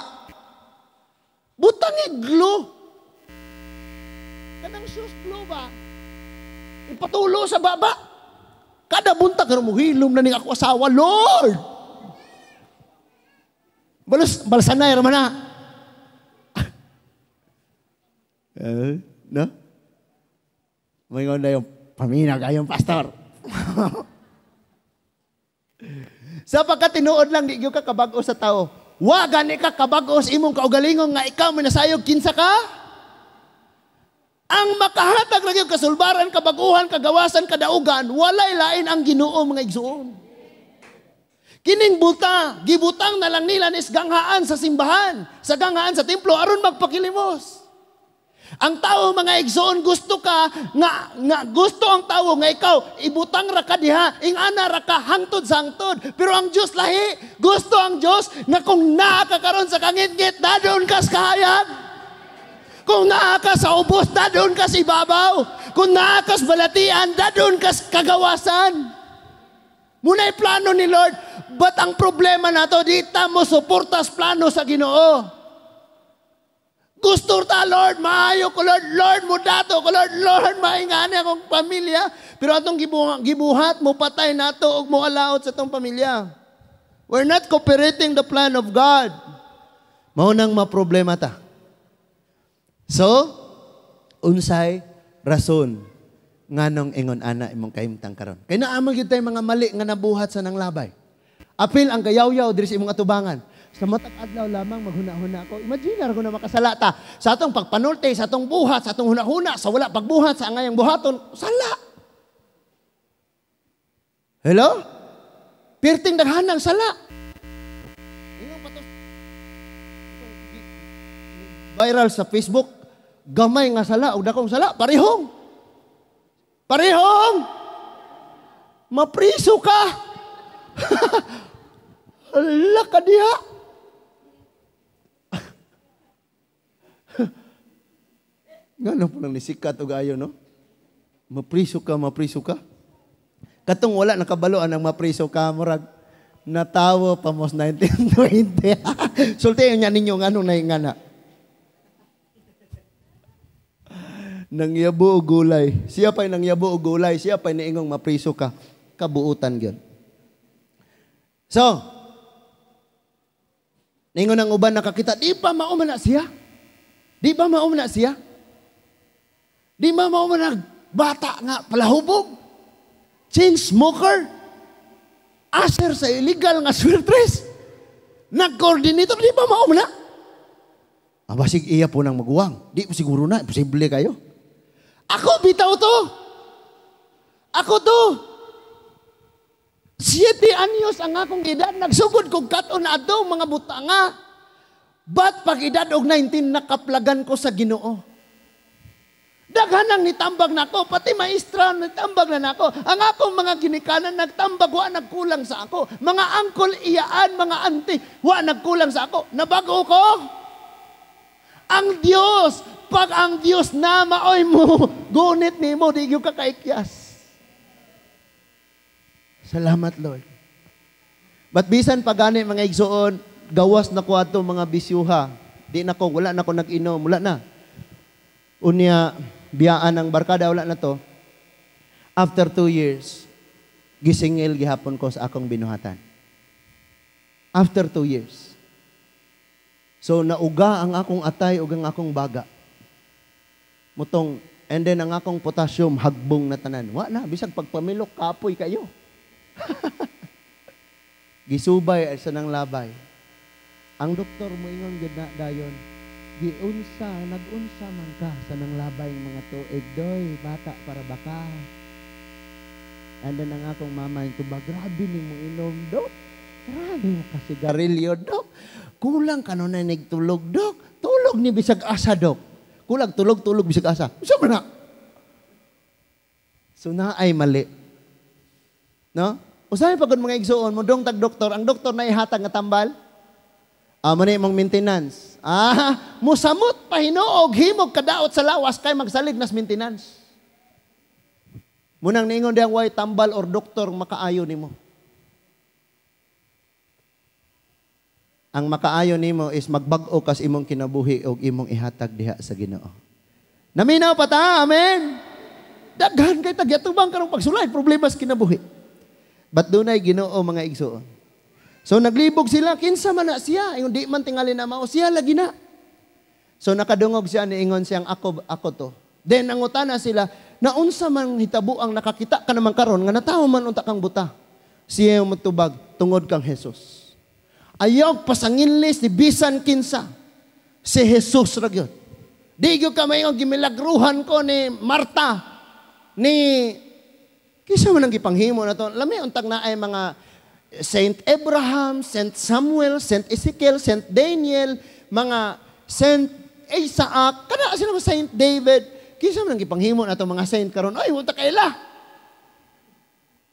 Butang iglo. Kanang shoes glue ba? Ipatulo sa baba. Kada buntag, muhilom na ning ako asawa, Lord! Balos, balsanay raman na. Eh, no? May na yung paminag ayong pastor. Sa pagkatinuod lang, di ka kabag-o sa tao. Wa gani ka kabag-o sa imong kaugalingon nga ikaw minasayog kinsa ka? Ang makahatag ra gyud kasulbaran, kabaguhan, kagawasan, kadaugan, walay lain ang Ginoo, mga igsuon. Kining buta, gibutang na lang nila nis ganghaan sa simbahan, sa ganghaan sa templo aron magpakilimos. Ang tao, mga igsoon, gusto ka nga, nga gusto ang tao nga ikaw ibutang ra ka diha, ingana ra ka hangtod sa hangtod. Pero ang Dios lahi, gusto ang Dios nga kung naa ka karon sa kangitngit, dadon ka sa kahayag. Kung naa ka sa ubos, dadon ka sa ibabaw. Kung naa ka sa balatian, dadon ka sa kagawasan. Muna'y plano ni Lord, but ang problema nato, di ta mo suportas plano sa Ginoo. Gusto ta, Lord, maayo ko, Lord, Lord, mudato ko, Lord, Lord, maingani akong pamilya. Pero atong gibuhat, mo patay nato og mo alaot sa atong pamilya. We're not cooperating the plan of God. Mao nang maproblema ta. So, unsay rason nganong ingon ana imong kahimtang karon? Kay naa man gyud tay mga mali nga nabuhat sa nanglabay. Apil ang gayawyaw diri sa imong atubangan. Sa matag adlaw lamang maghuna-huna ko. Imagine ko na makasala ta. Sa atong pagpanulte, sa atong buhat, sa atong huna-huna, sa wala pagbuhat, sa angayang buhaton, sala. Hello? Pirting daghanang sala. Viral sa Facebook, gamay nga sala o dakong sala, parehong. Parehong! Mapriso ka! Hala ka diha! Ngano po nang nisikat o gayo, no? Mapriso ka, mapriso ka. Katong wala nakabaloan ang mapriso ka, murag natawo pa mos 1920. Sultihan niya ninyo nga anong naingana. Nangyabo og gulay. Siya pa'y nangyabo og gulay. Siya pa'y niingong mapriso ka. Kabuutan gyud. So, ningon ang uban nakakita, di pa mao man na siya? Di ba mao man na siya? Di ba mao man na bata nga palahubog? Chain smoker? Aser sa illegal nga swertres? Nag-coordinator? Di ba mao man na? Abasig iya po ng maguwang. Di po siguro na. Imposible kayo. Ako bitaw to. Ako to. 7 anyos ang akong edad. Nagsugod kog kat-on adto mga butanga. But pag edad og 19 nakaplagan ko sa Ginoo. Daghan ang nitambag nako, pati maestra nitambag na nako. Ang akong mga ginikanan nagtambag, wa nagkulang sa ako. Mga angkol iyaan, mga auntie, wa nagkulang sa ako. Nabago ko. Ang Dios, pag ang Dios na maoy mo, gunit nimo, di gyud ka kaikyas. Salamat, Lord. But bisan pa gani mga igsoon, gawas na ko ato mga bisyuha. Di na ko, wala na ko nag-inom, wala na. Unya, biyaan ang barkada, wala na to. After 2 years, gisingil gihapon ko sa akong binuhatan. After 2 years. So, nauga ang akong atay ug ang akong baga. Mutong, and then ang akong potassium, hagbong na tanan. Wa na, bisag pagpamilok, kapoy kayo. Gisubay ay sa nang labay. Ang doktor mo ingon gyud na dayon, giunsa, nagunsa man ka sa nang labay mga tuig doy, bata para baka. And then ang akong mama yung tubag, grabe ni mo inom, dok. Grabe mo kasigarilyo, dok. Kulang ka nun na nagtulog, dok. Tulog ni bisag asa, dok. Kulang tulog, tulog bisag asa. Usa man na. So na ay mali. No? Usahay pagod mga igsuon mo dong tag doktor, ang doktor na ihatag nga tambal. Muna imong maintenance. Musamot pa hinuog himog kadaot sa lawas kay magsalig nas maintenance. Munang niingon diyang way tambal or doktor makaayo nimo. Ang makaayo nimo is magbag-o kas imong kinabuhi og imong ihatag diha sa Ginoo. Naminaw pa ta, amen. Daghan kay tagyatubang karong pagsulay problema sa kinabuhi. But dunay Ginoo mga igsuon. So naglibog sila, kinsa man na siya, ingon di man tingali na mao, siya lagi na. So nakadungog siya, niingon siyang ako, ako to. Then nangutana sila, naunsa man hitabo ang nakakita ka naman karon nga natawo man unta kang buta. Siya motubag tungod kang Jesus. Ayaw pasanginlis ni bisan kinsa. Si Jesus ra gyud. Di gyud ka maingon gimilagruhan ko ni Marta ni kinsa man ang gipanghimo na to. Lami untag naay mga Saint Abraham, Saint Samuel, Saint Ezekiel, Saint Daniel, mga Saint Isaac, kana sila mga Saint David. Kinsa man ang gipanghimo na to mga saint karon? Ay, unta kaila.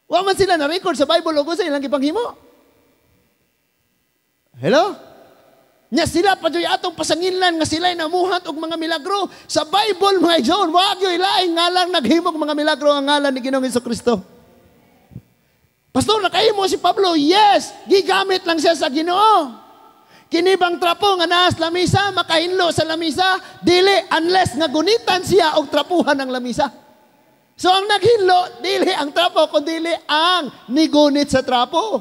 Wa man sila na record sa Bible og unsa ilang gipanghimo. Hello? Nya sila pa joy atong pasanginlan nga sila'y namuhat og mga milagro sa Bible mga igsoon. Wa gyud laing ngalang naghimog mga milagro ang ngalan ni Ginoong Hesukristo. Pastor, nakahimo si Pablo? Yes, gigamit lang siya sa Ginoo. Kini bang trapo nga naas lamisa, makahinlo sa lamisa? Dili, unless nga gunitan siya og trapuhan ang lamisa. So ang naghinlo, dili ang trapo, kundi ang nigunit sa trapo.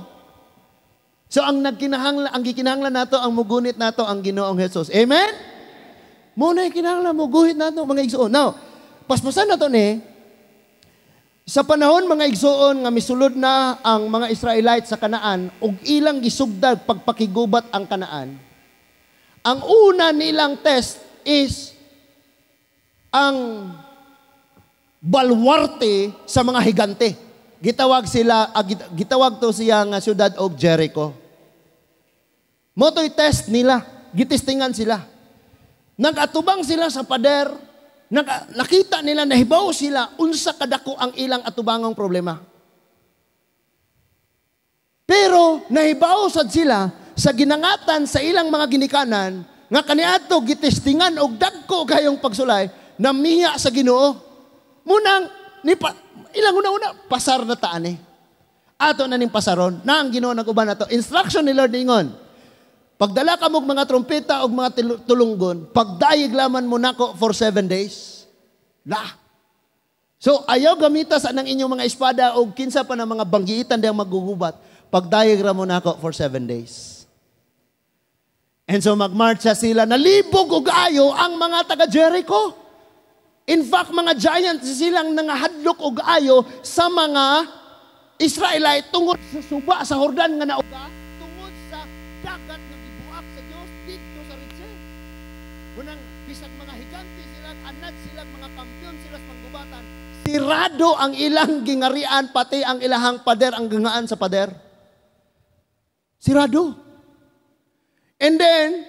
So ang nagkinahanglan, ang gikinahanglan nato, ang mugunit nato ang Ginoong Hesus. Amen? Mao na kinahanglan muguhit nato, mga igsuon. Now, paspasan nato ni sa panahon, mga igsuon, nga misulod na ang mga Israelite sa Kanaan ug ilang gisugdag pagpakigubat ang Kanaan. Ang una nilang test is ang balwarte sa mga higante. Gitawag to siya nga syudad og Jericho. Mao to'y test nila, gitestingan sila. Nag-atubang sila sa pader, nakita nila, nahibaw sila, unsa kadako ang ilang atubangong problema. Pero nahibaw sad sila sa ginangatan sa ilang mga ginikanan nga kaniadto gitestingan og dagko kayong pagsulay, namiya sa Ginoo. Munang ni pa, ilang una-una pasar na taan eh. Ato na ning pasaron na ang Ginoo nag-uban nato. Instruction ni Lord ningon, "Pagdala ka mog mga trompeta og mga tulunggon, pagdayeg laman mo nako for 7 days." La. So ayaw gamita sa nang inyong mga espada o kinsa pa na mga banggiitan diyang magugubat. Pagdayeg ra mo nako for 7 days. And so magmarcha sila, nalibog og ayo ang mga taga Jericho. In fact, mga giants silang nangahadlok og ayo sa mga Israelite tungod sa suba sa Jordan nga nauga, tungod sa dagat nga gibuak sa Dios didto sa Red Sea. Unang bisag mga higante sila, anad sila, mga kampiyon sila sa panggubatan, sirado ang ilang gingarian, pati ang ilahang pader, ang gangaan sa pader. Sirado. And then,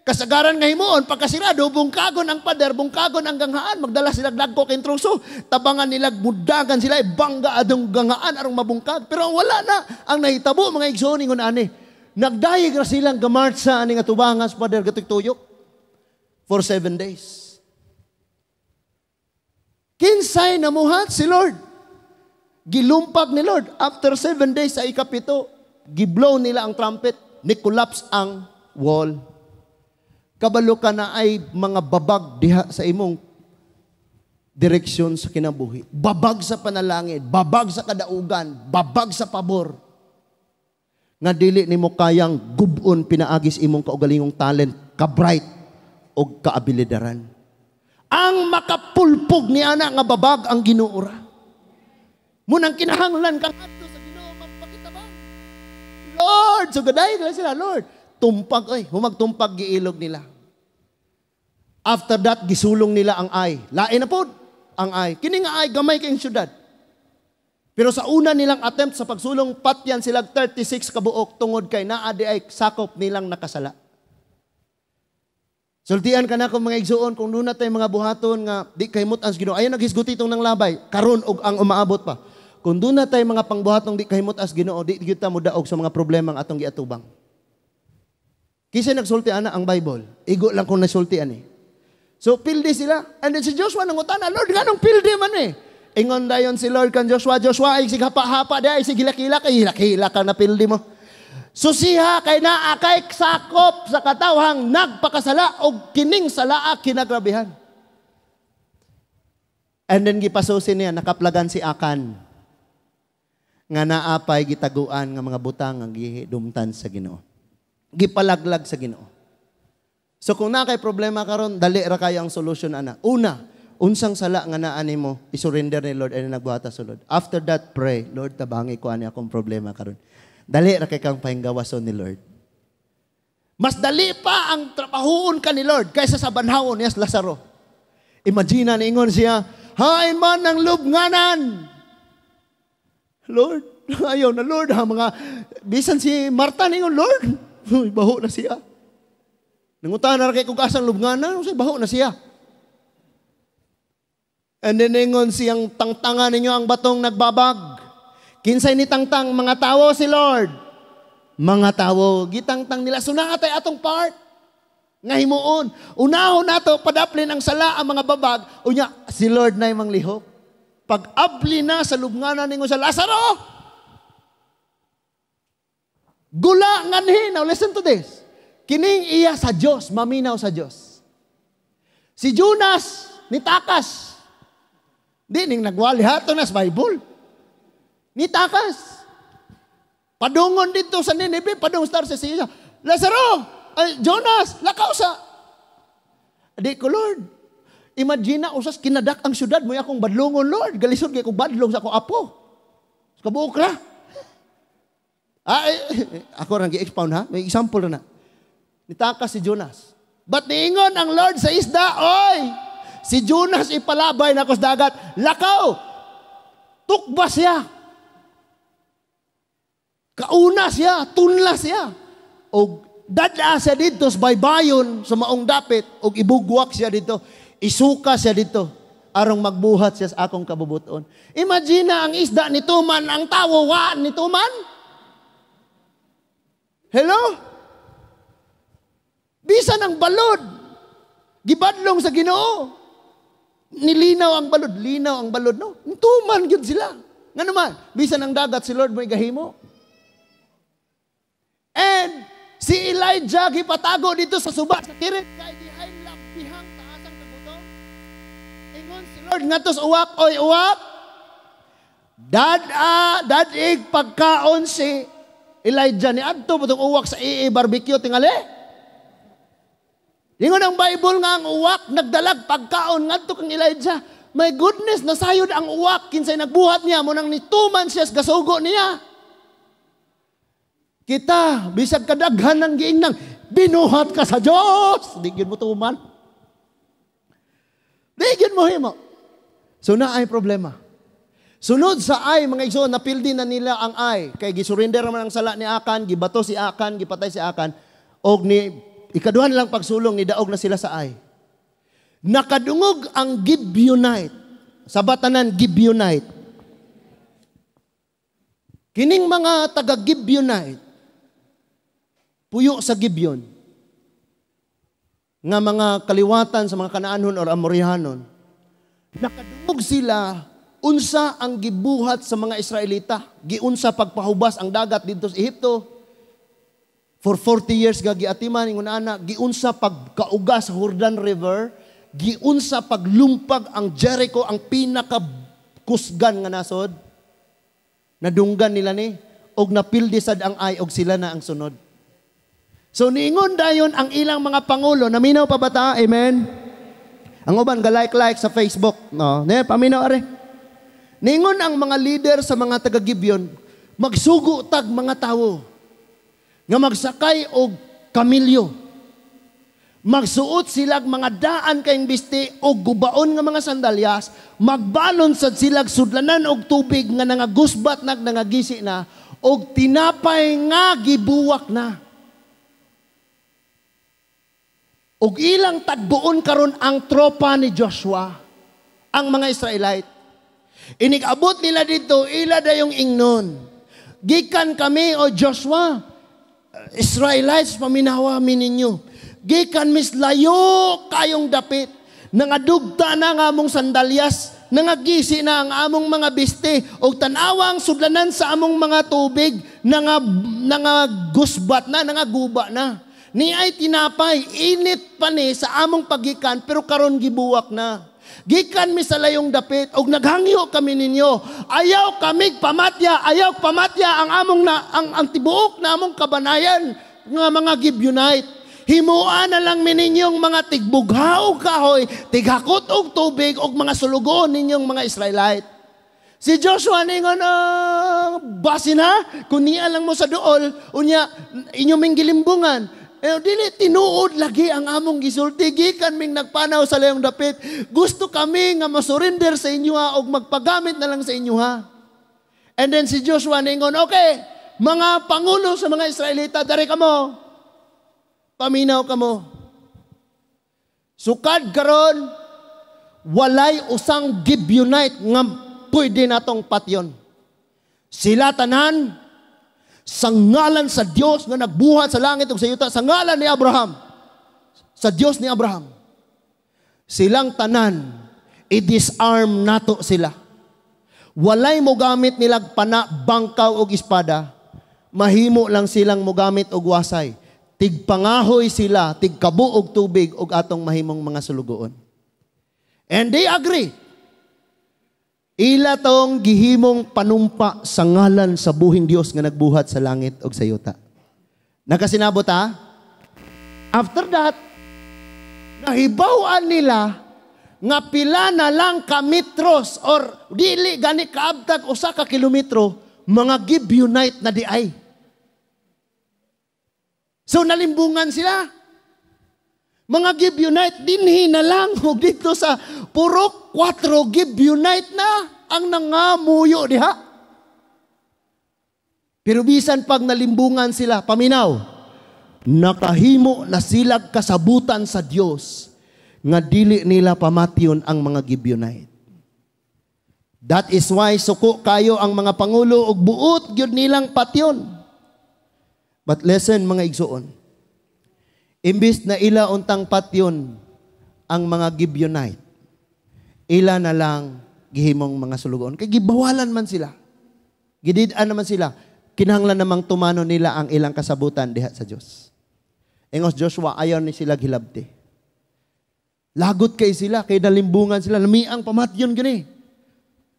kasagaran nga himuon, pagkasirado, bungkagon ang pader, bungkagon ang ganghaan, magdala sila dagko kintruso, tabangan nila, budagan sila, bangga adong gangaan arong mabungkag. Pero wala na ang nahitabo, mga igsoon, ingon ani. Nagdayeg ra silang gamartsa ani nga tubangas pader gatuyok for 7 days. Kinsay namuhat? Si Lord. Gilumpag ni Lord. After 7 days sa ikapito, giblow nila ang trumpet, ni-collapse ang wall. Kabalo ka na ay mga babag diha sa imong direksyon sa kinabuhi. Babag sa panalangin, babag sa kadaugan, babag sa pabor. Nga dili nimo kayang gubon pinaagis imong kaugalingong talent, ka-bright o kaabilidaran. Ang makapulpog ni ana nga babag ang Ginoo ra. Munang kinahanglan kang adto sa Ginoo magpakitabang. Lord, so gaday na sila, Lord. Tumpag ay, humagtumpag giilog nila. After that, gisulong nila ang Ai. Lain na pod ang Ai. Kini nga Ai, gamay kayong syudad. Pero sa una nilang attempt sa pagsulong, patyan sila 36 kabuok tungod kay naa di ay sakop nilang nakasala. Sultian ka na kung mga igsuon, kung duna tay mga buhaton nga di kahimut-an sa Ginoo. Ayaw naghisguti itong nang labay, karon og ang umaabot pa. Kung duna tay mga pangbuhatong di kahimut-an sa Ginoo, di gyud ta modaog sa mga problema ang atong giatubang. Kinsa nagsulti ana? Ang Bible. Igo lang kung nasulti ani. So pildi sila. And then si Joshua nangutana, "Lord, nganong pildi man eh?" Ingon dayon si Lord kan Joshua, "Joshua, ay sige hapa-hapa di ay sige hilak-hilak, ay hilak-hilak ka na pildi mo. Susiha kay naa kay sakop sa katawhang nagpakasala og kining salaa kinagrabihan." And then gipasusi niya, nakaplagan si Akan nga naapay gitaguan nga mga butang nga gidumtan sa Ginoo. Gipalaglag sa Ginoo. So kung naa kay problema karon, dali ra kayo ang solution ana. Una, unsang sala nga naa nimo, isurrender ni Lord and nagbuhata sa Lord. After that, pray, "Lord, tabangi ko ani akong problema karon." Dali ra kay kang pahinggawason ni Lord. Mas dali pa ang trabahoon ka ni Lord kaysa sa banhawon niya sa Lazaro. Imagine na ingon siya, "Hain man ng lubnganan. Lord, ayaw na Lord ha," mga bisan si Marta ningon, "Lord, uy, baho na siya." Nangutana ra kay kung asang lubnganan, uy, baho na siya. And then ingon siyang, "Tangtangan ninyo ang batong nagbabag." Kinsay ni tangtang, mga tawo, si Lord? Mga tawo, gitangtang nila. So naa tay atong part nga himuon. Unahon nato padaplin ang sala, ang mga babag, unya si Lord na manglihok. Pag abli na sa lubnganan ningon sa Lazaro, "Gula nganhi." Now listen to this. Kining iya sa Dios, maminaw sa Dios. Si Jonas nitakas. Di ning nagwali hato na sa Bible. Nitakas. Padungon dito sa Nineveh, padung sa Tarsis siya. Lazaro, ay, Jonas, lakaw sa. Di ko, Lord. Imagine na, usas kinadak ang syudad mo akong badlongon, Lord. Galisod kay kong badlong sa akong apo. Kabuok ra. Ay, ako rang gi-expound ha. May example na. Nitakas si Jonas. But niingon ang Lord sa isda, "Oy, si Jonas ipalabay na sa dagat. Lakaw! Tukba siya. Kauna siya, tunla siya. O dada siya dito sa baybayon sa maong dapit og ibugwak siya dito. Isuka siya dito arong magbuhat siya sa akong kabubuton." Imagine na ang isda nituman, ang tawo wa nituman. Hello? Bisan ang balod, gibadlong sa Ginoo. Nilinaw ang balod, linaw ang balod, no? Tuman gyud sila. Nga naman, bisan ang dagat si Lord may gahimo. And si Elijah gipatago dito sa suba sa Kerit kay dihay labihang taas ang kagutom. Ingon si Lord ngadto sa uwak, "Oy uwak, dad-a, dad-ig pagkaon si Elijah." Ni adto tong uwak sa AA barbecue tingali. Ingon ang Bible nga ang uwak nagdalag pagkaon ngadto kang Elijah. My goodness, nasayod ang uwak kinsay nagbuhat niya mo nang nituman siya sa gasugo niya. Kita, bisag kadaghan ng giingnang, "Binuhat ka sa Diyos." Di gyud mo tuman. Di gyud mo himo. So na ay problema. Sunod sa ay, mga igsoon, napildi na nila ang ay. Kay gisurrender naman ang sala ni Akan, gibato si Akan, gipatay si Akan. Og ni ikaduhan lang pagsulong, nidaog na sila sa ay. Nakadungog ang Gibeonite. Sa batanan, Gibeonite. Kining mga taga Gibeonite, puyo sa Gibeon, nga mga kaliwatan sa mga Kanaanhon or Amorihanon, nakadungog sila unsa ang gibuhat sa mga Israelita. Giunsa pagpahubas ang dagat didto sa Ehipto. For 40 years nga giatiman ingon ana, giunsa pagkauga sa Jordan River, giunsa paglumpag ang Jericho, ang pinakakusgan nga nasod. Nadunggan nila ni og napildi sad ang ay og sila na ang sunod. So niingon dayon ang ilang mga pangulo, naminaw pa ba ta? Amen. Ang uban ga like-like sa Facebook, no. Ne paminaw are. Niingon ang mga leader sa mga taga Gibeon, "Magsugo tag mga tawo nga magsakay og kamilyo. Magsuot silag mga daan kayong biste og gubaon nga mga sandalyas, magbalon sad silag sudlanan og tubig nga nangagusbat nag nangagisi na og tinapay nga gibuwak na. Og ilang tagbuon karon ang tropa ni Joshua, ang mga Israelite." Inig-abot nila dito, ila dayong ingnon, "Gikan kami, o Joshua, Israelites, paminawa mi ninyo. Gikan mis layo kayong dapit. Nangadugta na nga among sandalyas, nangagisi na ang among mga biste, og tanawang sudlanan sa among mga tubig, nangagusbat na, nangaguba na. Ni ay tinapay, init pa ni sa among pagikan, pero karon gibuwak na. Gikan mi sa layong dapit, og naghangyo kami ninyo. Ayaw kami pamatya, ayaw pamatya ang among na, ang tibuok na among kabanayan nga mga Gibeonite. Himuan na lang mi ninyong mga tigbughaw kahoy, tighakot og tubig og mga sulugoon ninyong mga Israelite." Si Joshua ningon, "Basi na, kung niya lang mo sa duol, unya, inyo ming gilimbungan. Eh, dili tinuod lagi ang among gisulti, gikan ming nagpanaw sa layong dapit. Gusto kami nga masurrender sa inyo ha, og magpagamit na lang sa inyo ha." And then si Joshua ningon, "Okay, mga pangulo sa mga Israelita, dari kamo. Paminaw kamo. Sukad karon walay usang Gibeonite nga pwede natong patyon. Sila tanan sa ngalan sa Dios nga nagbuhat sa langit ug sa yuta, sa ngalan ni Abraham, sa Dios ni Abraham, silang tanan i-disarm nato sila. Walay mogamit nilag pana, bangkaw og espada, mahimo lang silang mogamit og wasay. Tigpangahoy sila, tigkabo og tubig og atong mahimong mga sulugoon." And they agree. Ila tong gihimong panumpa sa ngalan sa buhing Dios nga nagbuhat sa langit ug sa yuta. Nakasinabot ha? After that, nahibaw-an nila nga pila na lang ka metros or dili gani kaabtag 1 ka kilometro, mga Gibeonite na diay. So nalimbungan sila. Mga Gibeonite dinhi na lang ug dito sa Purok 4, Gibeonite na ang nangamuyo diha. Pero bisan pag nalimbungan sila, paminaw, nakahimo na sila kasabutan sa Dios nga dili nila pamatyon ang mga Gibeonite. That is why suko kayo ang mga pangulo ug buot gyud nilang patyon. But listen, mga igsuon. Imbis na ila untang patyon ang mga Gibeonite, ila na lang gihimong mga sulugoon. Kay gibawalan man sila. Gidid-an naman sila. Kinahanglan namang tumano nila ang ilang kasabutan diha sa Dios. Ingos Joshua, ayaw ni sila gilabti. Lagot kay sila, kay nalimbungan sila, lamiang pamatyon gani.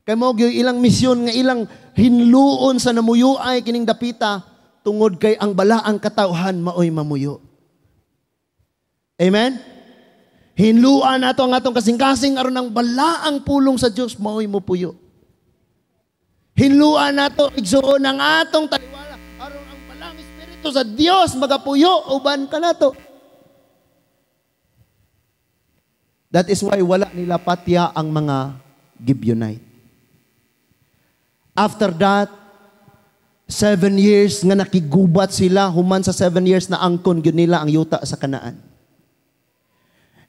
Kay mao gyud ilang misyon nga ilang hinluon sa namuyuay kining dapita tungod kay ang balaang katawhan maoy mamuyo. Amen? Hinluan nato ang atong kasing-kasing aron ang balaang pulong sa Dios maoy mopuyo. Hinluan nato, igsuon, ang atong taliwala aron ang balaang espiritu sa Dios magapuyo uban kanato. That is why wala nila patya ang mga Gibeonite. After that, 7 years nga nakigubat sila, human sa 7 years na angkon gyud nila ang yuta sa Kanaan.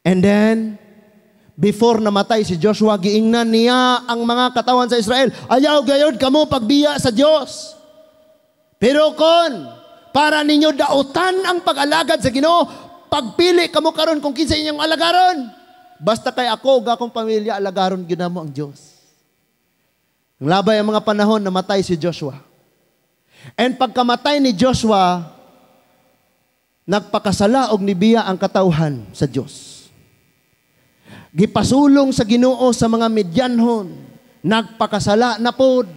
And then, before namatay si Joshua, giingnan niya ang mga katawan sa Israel, "Ayaw gayod kamo pagbiya sa Dios. Pero kon para ninyo dautan ang pag-alagad sa Ginoo, pagpili kamo karon kung kinsa inyong alagaron. Basta kay ako ug akong pamilya, alagaron gyud namo ang Dios." Ang labay ang mga panahon, namatay si Joshua. And pagkamatay ni Joshua, nagpakasala og nibiya ang katawhan sa Dios. Gipasulong sa Ginoo sa mga Midyanhon, nagpakasala na pod.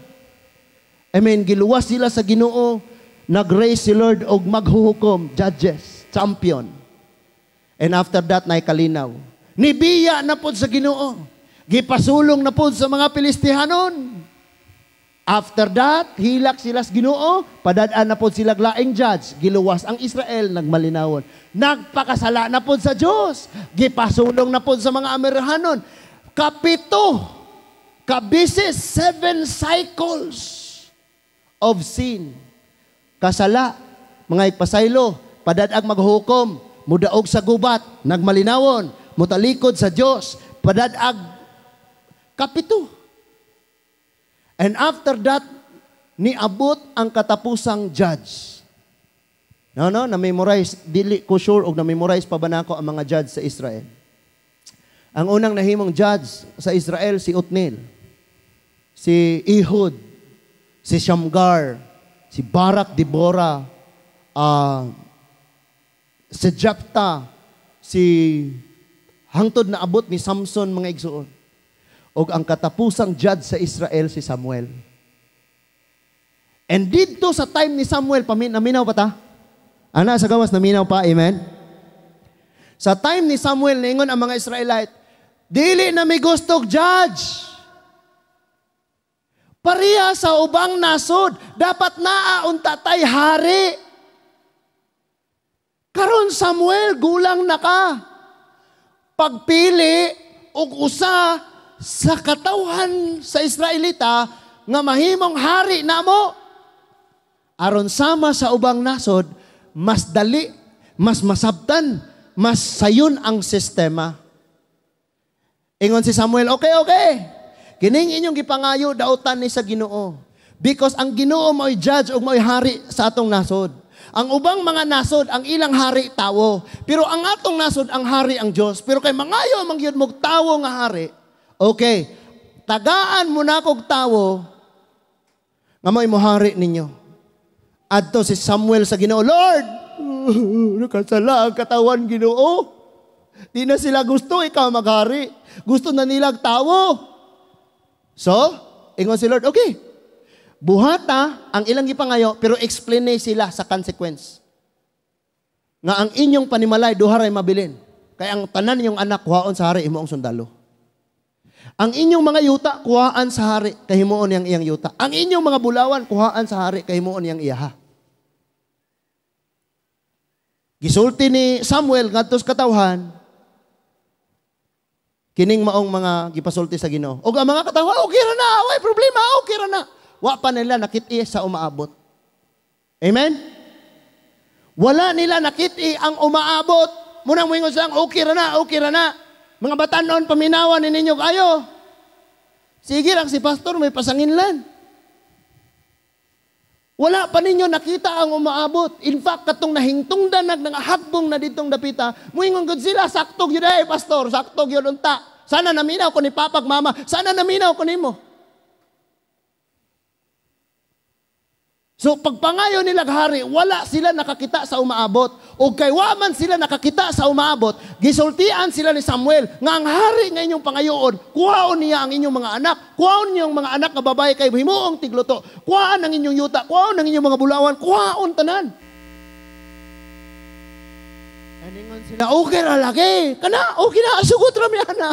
I mean, giluwas sila sa Ginoo, nag-raise si Lord og maghuhukom, judges, champion. And after that, nay kalinaw. Nibiya na pod sa Ginoo. Gipasulong na pod sa mga Pilistihanon. After that, hilak sila sa Ginoo, padad-an na pod sila laing judge, giluwas ang Israel, nagmalinawon. Nagpakasala na pod sa Dios, gipasulong na pod sa mga Amerikanon. Kapito, kabisis, seven cycles of sin. Kasala, mga ipasaylo, padag maghukom, mudaog sa gubat, nagmalinawon, mutalikod sa Dios, padadag kapito. And after that, niabot ang katapusang judge. No, na-memorize, dili ko sure og na-memorize pa ba nako ang mga judge sa Israel. Ang unang nahimong judge sa Israel, si Otniel, si Ehud, si Shamgar, si Barak, Deborah, si Jephthah, si hangtod na abot ni Samson, mga igsuon. Og ang katapusang judge sa Israel, si Samuel. And dito sa time ni Samuel, naminaw pa ta? Ana sa gawas, naminaw pa, amen? Sa time ni Samuel, ningon ang mga Israelite, "Dili na mi gustog judge. Pareha sa ubang nasod, dapat naa unta tay hari. Karon Samuel, gulang na ka. Pagpili og usa sa katawhan sa Israelita nga mahimong hari namo. Aron sama sa ubang nasod, mas dali, mas masabtan, mas sayon ang sistema." Ingon si Samuel, Okay. Kining inyong gipangayo, dautan ni sa Ginoo. Because ang Ginoo mao'y judge ug mao'y hari sa atong nasod. Ang ubang mga nasod, ang ilang hari tawo. Pero ang atong nasod, ang hari ang Dios. Pero kay mangayo man gyud mog tawo nga hari, okay, tagaan mo na kog tawo nga mo'y mohari ninyo." Adto si Samuel sa Ginoo, "Lord, nakasala ang katawan, Ginoo. Di na sila gusto ikaw maghari. Gusto na nilang tawo." So, ingon si Lord, okay. Buhata ang ilang gipangayo, pero explain sila sa consequence. Nga ang inyong panimalay, duha ray mabilin. Kay ang tanan ninyong anak, kuhaon sa hari, himuong sundalo. Ang inyong mga yuta, kuhaan sa hari, kay himuon niyang iyang yuta. Ang inyong mga bulawan, kuhaan sa hari, kay himuon niyang iyaha. Gisulti ni Samuel ngadto sa katawhan, kining maong mga gipasulti sa Ginoo. Og ang mga katawhan, okay ra na, way problema, okay ra na. Wa pa nila nakit-i sa umaabot. Amen? Wala nila nakit-i ang umaabot. Munang moingon silang, okay ra na, okay ra na. Mga batanon, paminawan ni ninyo kayo. Sige lang si pastor, may pasanginlan. Wala pa ninyo nakita ang umaabot. In fact, katong nahingtungdan nag hagbong na ditong dapita, muingon gud sila, sakto gyud ay pastor, sakto gyud unta. Sana naminaw ko ni papag mama, sana naminaw ko nimo. So pagpangayo nila hari, wala sila nakakita sa umaabot. O kay wa man sila nakakita sa umaabot, gisultian sila ni Samuel nga ang hari nga inyong pangayoon, kuhaon niya ang inyong mga anak, kuhaon niya ang mga anak nga babae kay himuong tigluto, kuhaan ang inyong yuta, kuhaon ang inyong mga bulawan, kuhaon tanan. Aningon sila, okay ra lagi, kana, okay na, sugot ra mi ana.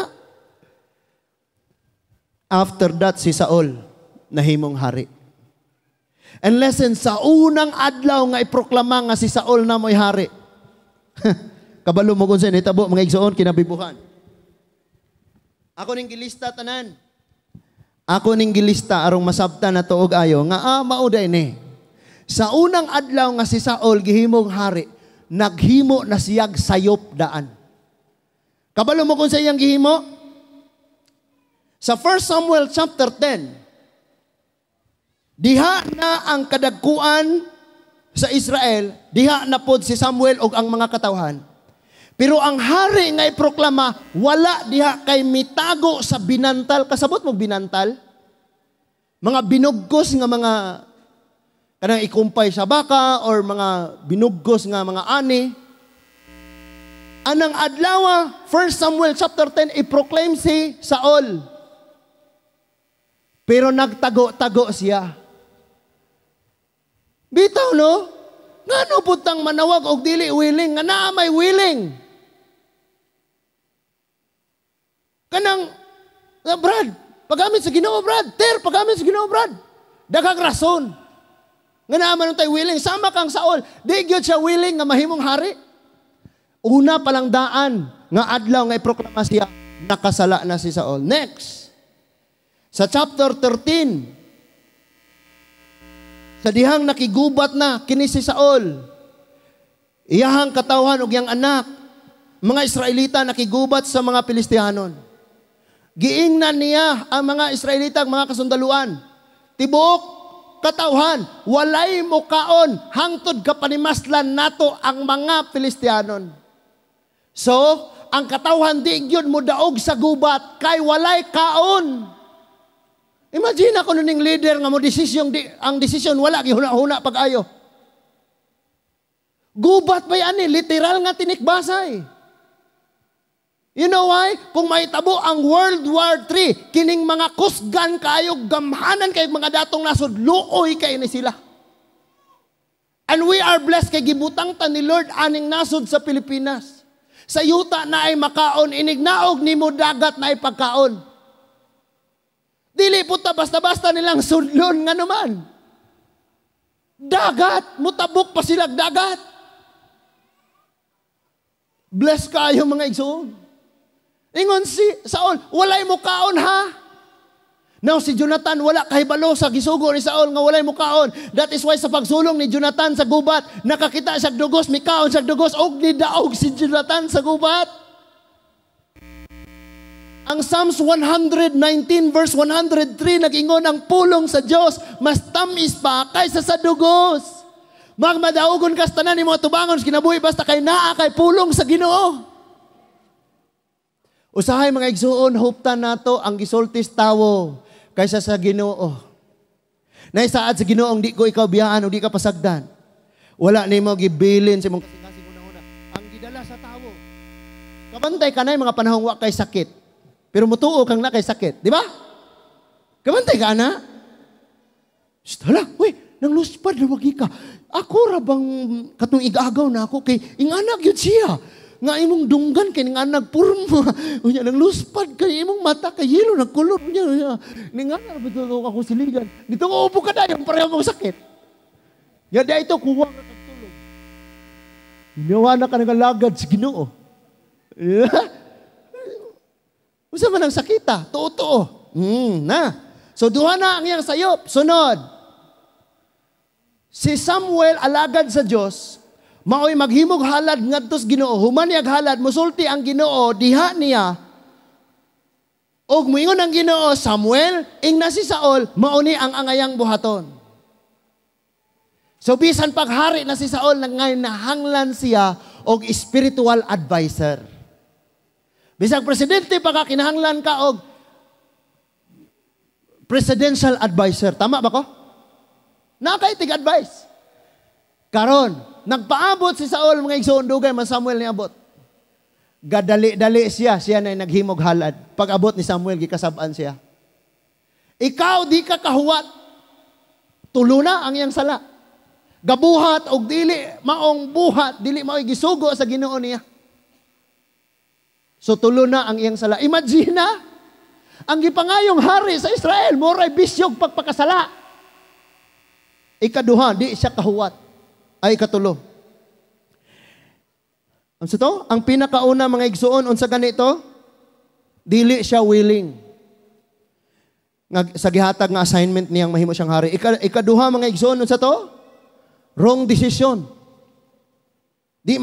After that, si Saul nahimong hari. And listen, sa unang adlaw nga iproklama nga si Saul na mo'y hari. Kabalo mo kung sa nitabo, mga igsoon, kinabibuhan. Ako ning gilista tanan. Ako ning gilista arong masabta na tuog ayo nga mao day ni. Sa unang adlaw nga si Saul gihimong hari, naghimo na siyag sayop daan. Kabalo mo kung sa iyang gihimo? Sa 1 Samuel chapter 10, diha na ang kadagkuan sa Israel, diha na pod si Samuel og ang mga katawhan. Pero ang hari nga iproklama, wala diha kay mitago sa binantal. Kasabot mo binantal? Mga binugkos nga mga kanang ikumpay sa baka or mga binugkos nga mga ani. Anang adlaw, 1 Samuel chapter 10, iproclaim si Saul. Pero nagtago-tago siya. Bitaw, no? Ngano putang manawag og dili willing, nga naa may willing. Kanang, Brad, paggamit sa Ginoo, Brad. Ter, paggamit sa Ginoo, Brad. Daghang rason. Nga naa man tay willing. Sama kang Saul. Di gyud siya willing nga mahimong hari. Una palang daan nga adlaw nga iproklama siya, nakasala na si Saul. Next. Sa chapter 13, sa dihang nakigubat na kini si Saul, iyahang katawhan og iyang anak, mga Israelita nakigubat sa mga Pilistihanon. Giingnan niya ang mga Israelita, ang mga kasundaluan. Tibuok katawhan, walay mukaon hangtod kapanimaslan nato ang mga Pilistihanon. So, ang katawhan di gyud mo daog sa gubat kay walay kaon. Imagine ako ning leader nga mo desisyon di, ang desisyon wala gihuna-huna pag-ayo. Gubat ba yan eh? Literal nga tinikbasay. You know why? Kung mahitabo ang World War III, kining mga kusgan kayo, gamhanan kayo mga datong nasod, luoy kayo ni sila. And we are blessed kay gibutang ta ni Lord aning nasod sa Pilipinas. Sa yuta na ay makaon, inignaog nimo dagat na ay pagkaon. Dili po ta basta-basta nilang sudlon nga naman. Dagat, mutabok pa silag dagat. Bless kayo mga igsoon. Ingon si Saul, walay mukaon ha. Now si Jonathan wala kahibalo sa gisugo ni Saul nga walay mukaon. That is why sa pagsulong ni Jonathan sa gubat, nakakita siya dugos, mikaon siya dugos, og nidaog si Jonathan sa gubat. Ang Psalms 119 verse 103 nag-ingon ang pulong sa Dios mas tamis pa kaysa sa dugos. Magmadaugon kas tanan nimo tubangon sa kinabuhi basta kay naa kay pulong sa Ginoo. Usahay mga igsuon, huptan nato ang gisultis tawo kaysa sa Ginoo. Naisaad sa Ginoong di ko ikaw biyaan o di ka pasagdan. Wala nimo gibilin sa imong kasing-kasing una-una. Ang gidala sa tawo. Kabantay kanay mga panahong wa kay sakit. Pero mutuo kang na kay sakit, di ba? Kabantay ka, ana? Hala, uy, nang luspad na wagi ka. Ako ra bang katong igagaw na ako kay inganag yun siya. Nga imong dunggan kay ninganag purma. Unya nang luspad kay imong mata kay yelo nagkulor unya. Unya ninganag ba ako siligan. Dito ko upo ka dayon pareho mong sakit. Ya di ito kuha nga kagtulog. Ginawa na ka nagalagad sa Ginoo. Unsa man ang sakita? Tuo-tuo. Na. So duha na ang iyang sayop. Sunod. Si Samuel alagad sa Dios, maoy maghimog halad ngadto sa Ginoo. Human niyag halad, musulti ang Ginoo diha niya. Og muingon ang Ginoo, "Samuel," ingna si Saul, "Mao ni ang angayang buhaton." So bisan paghari na si Saul, ngayon nahanglan siya og spiritual advisor. Bisag presidente pa ka, kinahanglan ka og presidential advisor. Tama ba ko? Nakaitig advice. Karon, nagpaabot si Saul, mga igsoon, dugay man Samuel niabot. Gadali-dali siya, siya na naghimog halad. Pag abot ni Samuel, gikasab-an siya. "Ikaw di ka kahuwat." Tulo na ang iyang sala. Gabuhat og dili maong buhat, dili mao'y gisugo sa Ginoo niya. So tulo na ang iyang sala. Imagine na, ang gipangayong hari sa Israel, moray bisyog pagpakasala. Ikaduha, di siya kahuwat. Ay, ikatulo. Ang sa to? Ang pinakauna, mga igsuon, unsa ganito? Dili siya willing. Nga, sa gihatag nga assignment niyang mahimo siyang hari. Ikaduha, mga igsuon, unsa to? Wrong decision. Di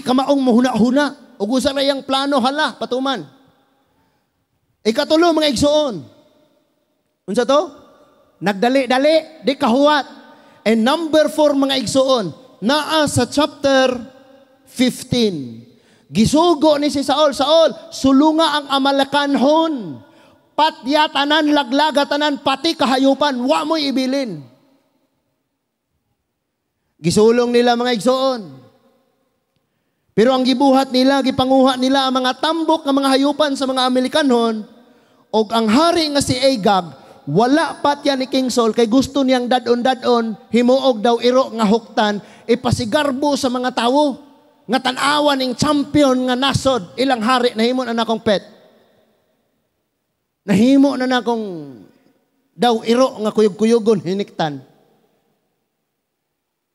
ka maong mahuna-huna. Ug usa ra iyang plano hala patuman. Ikatulo, mga igsuon. Unsa to? Nagdali-dali, di kahuwat. And number 4, mga igsuon, naa sa chapter 15. Gisugo ni si Saul, "Saul, sulunga ang Amalekanhon. Patya tanan, laglaga tanan, pati kahayupan, wa mo'y ibilin." Gisulong nila, mga igsuon. Pero ang gibuhat nila, gipanguha nila ang mga tambok nga mga hayupan sa mga Amalekanhon, og ang hari nga si Agag, wala patya ni King Saul kay gusto niyang dadon-dadon, himuog daw iro nga huktan, ipasigarbo sa mga tawo nga tan-awa ning champion nga nasod, ilang hari, nahimo na nakong pet. Nahimo na nakong daw iro nga kuyog-kuyugon hiniktan.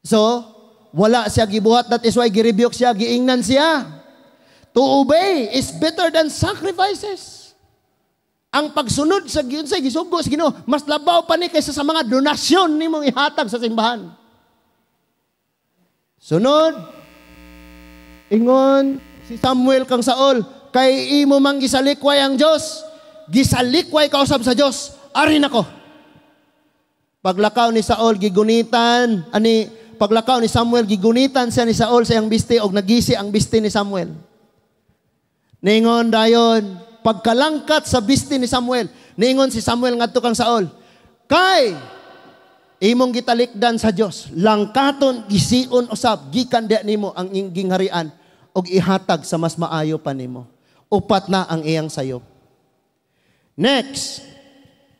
So, wala siya gibuhat. That is why girebuke siya, giingnan siya. To obey is better than sacrifices. Ang pagsunod sa sa gisugo sa Ginoo, mas labaw pa ni kaysa sa mga donasyon nimong ihatag sa simbahan. Sunod, ingon si Samuel kang Saul, "Kay imo mang gisalikway ang Dios, gisalikway ka usab sa Dios, ari nako." Paglakaw ni Saul, gigunitan, ani paglakaw ni Samuel, gigunitan siya ni Saul sa iyang biste og nagisi ang biste ni Samuel. Ningon dayon, pagkalangkat sa biste ni Samuel, ningon si Samuel ngadto kang Saul, "Kay imong gitalikdan sa Dios, langkaton gision usab gikan diha nimo ang gingharian og ihatag sa mas maayo pa nimo." Upat na ang iyang sayop. Next,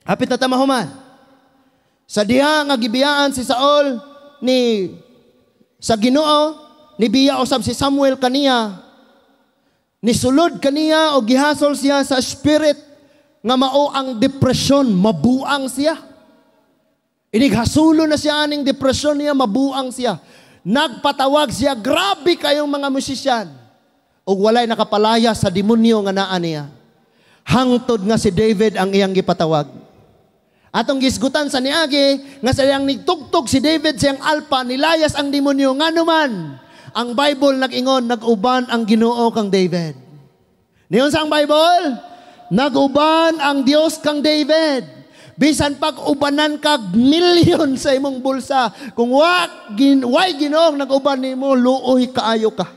hapit na ta mahuman. Sa diha nga gibiyaan si Saul ni sa Ginoo, nibiya usab si Samuel kaniya, nisulod kaniya o gihasol siya sa spirit nga mao ang depression, mabuang siya. Inighasulo na siya aning depression niya, mabuang siya. Nagpatawag siya, grabe kayong mga musisyan. Ug walay nakapalaya sa demonyo nga naa niya. Hangtod nga si David ang iyang gipatawag. Atong gisgutan sa niagi nga sa iyang nigtugtog si David siyang alpa, nilayas ang demonyo. Ngano man, ang Bible nag-ingon, nag-uban ang Ginoo kang David. Niyon sa ang Bible, nag-uban ang Dios kang David. Bisan pag ubanan kag milyon sa imong bulsa, kung way Ginoong nag-uban nimo, luoy kaayo ka.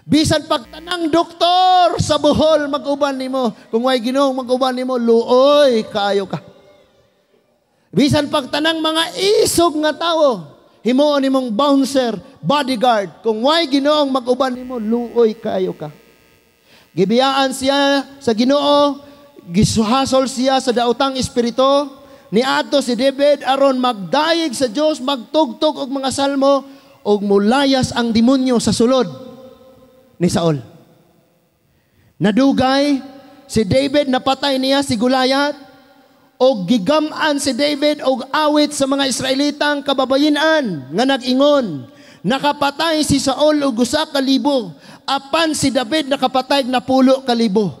Bisan pag tanang doktor sa Bohol mag-uban nimo, kung way Ginoong mag-uban nimo, luoy kaayo ka. Bisan pag tanang mga isog nga tawo, himuon nimong bouncer, bodyguard, kung way Ginoong mag-uban nimo, luoy kaayo ka. Gibiyaan siya sa Ginoo, Gisuhasol siya sa daotang espiritu. Niadto si David aron magdayeg sa Dios, magtugtog og mga salmo og mulayas ang demonyo sa sulod ni Saul. Nadugay si David, napatay niya si Goliath og gigam-an si David og awit sa mga Israelitang kababayen-an nga nag-ingon, "Nakapatay si Saul og 1,000, apan si David nakapatay og 10,000."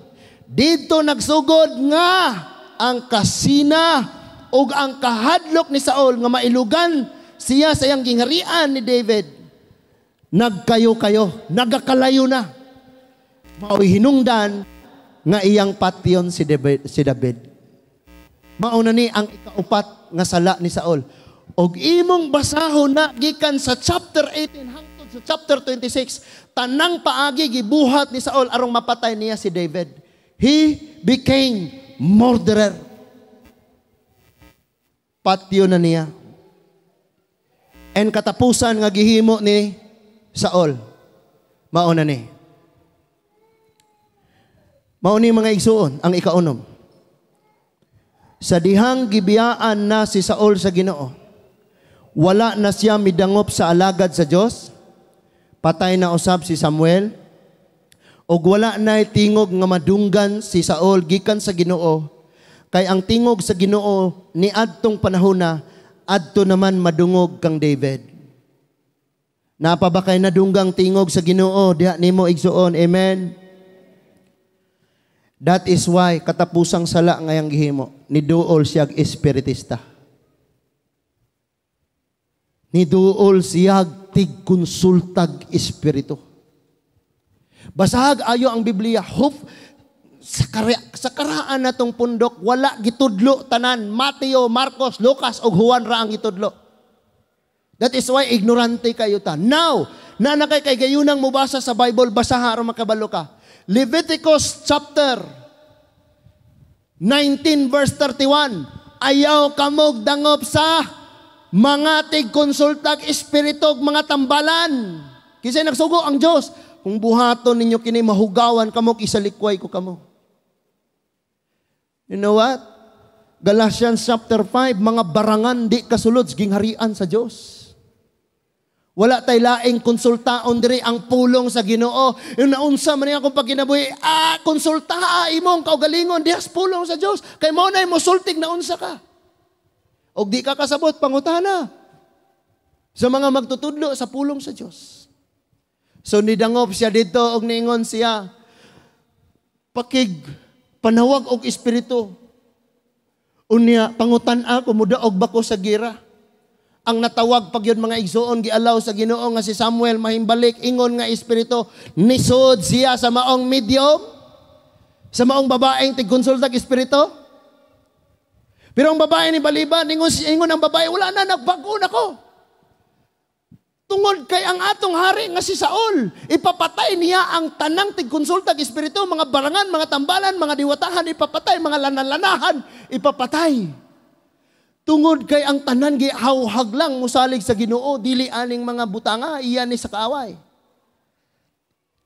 Didto nagsugod nga ang kasina ug ang kahadlok ni Saul nga mailugan siya sa iyang gingharian ni David. Nagkayo-kayo, nagakalayo na. Mao'y hinungdan nga iyang patyon si David. Si David. Mao na ni ang ikaupat nga sala ni Saul. Og imong basahon na gikan sa chapter 18 hangtod sa chapter 26, tanang paagi gibuhat ni Saul arong mapatay niya si David. He became murderer. Patyo na niya. And katapusan nga gihimo ni Saul, mao na ni. Mao ni, mga igsuon, ang ikaunom. Sa dihang gibiyaan na si Saul sa Ginoo, wala na siya midangop sa alagad sa Dios. Patay na usab si Samuel. Og wala na tingog nga madunggan si Saul gikan sa Ginoo. Kay ang tingog sa Ginoo ni adtong panahona, adto naman madungog kang David. Naa pa ba kay nadunggang tingog sa Ginoo diha nimo, igsuon? Amen. That is why katapusang sala ngayang gihimo, niduol siyag espiritista. Niduol siyag tigkonsultag espiritu. Basahag ayo ang Biblia. Hope, sa karaan natong pundok, wala gitudlo tanan. Mateo, Marcos, Lucas, ug Juan ra ang gitudlo. That is why ignorante kayo ta. Now, na na kay gayunang mubasa sa Bible, basaha aron makabalo ka. Leviticus chapter 19 verse 31. Ayaw kamog dangop sa mga tigkonsultag espiritu ug mga tambalan. Kinsay nagsugo? Ang Diyos. Kung buhaton ninyo kini, mahugawan kamo, isalikway ko kamo. You know what? Galatians chapter 5, mga barangan di kasulod sa gingharian sa Diyos. Wala tay laing konsultaon diri, ang pulong sa Ginoo. Yung naunsa man niya akong pagkinabuhi, konsulta imong kaugalingon dihas pulong sa Dios. Kay mao nay mosultig na unsa ka. Og di ka kasabot, pangutana sa mga magtutudlo sa pulong sa Dios. So nidangop siya dito og niingon siya, "Pakig panawag og espiritu. Unya pangutan ako, mudaog ba ko sa gira?" Ang natawag pag yun, mga igsuon, gialaw sa Ginoo nga si Samuel mahimbalik, ingon nga espiritu, nisod siya sa maong medium, sa maong babaeng tigkonsultag espiritu. Pero ang babae ni baliba, ingon ang babae, "Wala na, nagbago na ko. Tungod kay ang atong hari nga si Saul, ipapatay niya ang tanang tigkonsultag espiritu, mga barangan, mga tambalan, mga diwatahan, ipapatay, mga lanalanahan, ipapatay. Tungod kay ang tanan gihawhag lang musalig sa Ginoo, dili aning mga butanga, iya ni sa kaaway."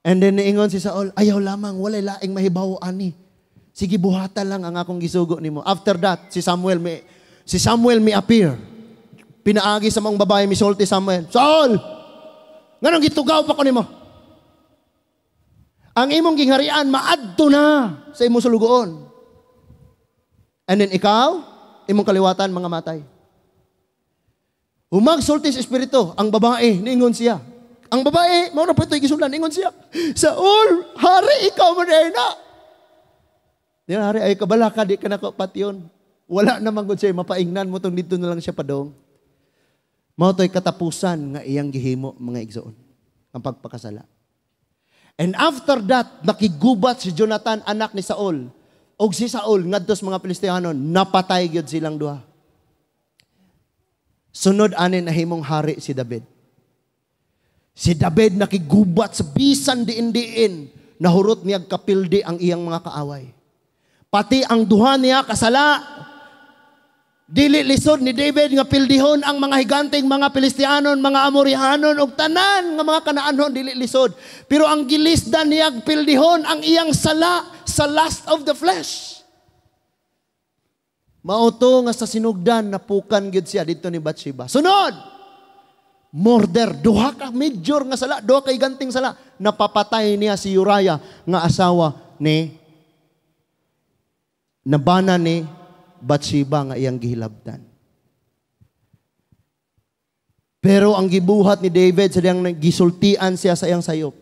And then niingon si Saul, "Ayaw lamang, walay laing mahibaw ani. Sige, buhata lang ang akong gisugo nimo." After that, si Samuel mi appear. Pinaagi sa mga babae, misulti Samuel. "Saul! Nganong gitugaw pa ko nimo? Ang imong gingharian maadto na sa imong sulugoon. And then ikaw, imong kaliwatan mga matay." Humagsulti sa espiritu, ang babae, niingon siya. Ang babae, mao na po ito'y gisulan, niingon siya, "Saul, hari ikaw man na." Di hari, ay kabala ka, di ka na patyon. Wala naman gud siya, mapaingnan mo tong dito na lang siya padong. Mao to'y katapusan nga iyang gihimo, mga igsoon, ang pagpakasala. And after that, nakigubat si Jonathan, anak ni Saul. Og si Saul, ngadto sa mga Pilistihano, napatay gyud silang duha. Sunod ani nahimong hari si David. Si David nakigubat sa bisan diin-diin, nahurot niya kapildi ang iyang mga kaaway. Pati ang duha niya kasala. Dili lisod ni David nga pildihon ang mga higanteng mga Pilistianon, mga Amorihanon ug tanan nga mga Kanaanhon, dili lisod. Pero ang gilisdan niya pildihon ang iyang sala sa lust of the flesh. Mao to nga sa sinugdan napukan gyud siya didto ni Bathsheba. Sunod, murder, duha ka major nga sala, duha kay ganting sala, napapatay niya si Uriah nga asawa ni nabana ni Bathsheba nga iyang gihilabtan. Pero ang gibuhat ni David sa diyang gisultian siya sa iyang sayop.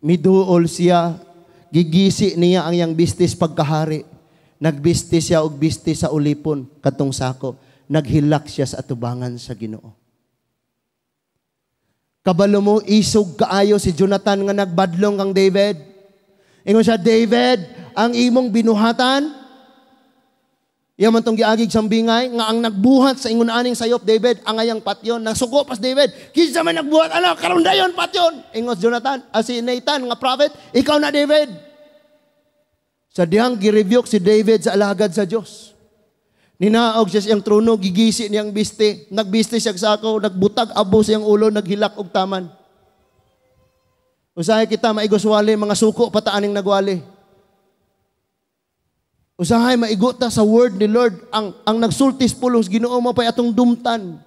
Miduol siya, gigisi niya ang iyang bistis pagkahari. Nagbisti siya og bisti sa ulipon katong sako. Naghilak siya sa atubangan sa Ginoo. Kabalo mo, isog kaayo si Jonathan nga nagbadlong kang David. Ingon siya, "David, ang imong binuhatan, iya man tong giagig sa bingay, nga ang nagbuhat sa ingon aning sayop, David, ang ayang patyon." Nagsuko pas David, "Kinsa man nagbuhat, ana, karon dayon patyon." Ingon si Jonathan, si Nathan nga prophet, "Ikaw na, David." Sa dihang gi-rebuke si David sa alagad sa Dios. Ninaog siya siyang trono, gigisi niyang biste. Nagbiste siya sa sako, nagbutag abo siyang ulo, naghilak og taman. Usahay kita maigoswali, mga suko pataaning nagwali. Usahay maigo ta sa word ni Lord, ang nagsultis pulong sa Ginoo mo pay atong dumtan.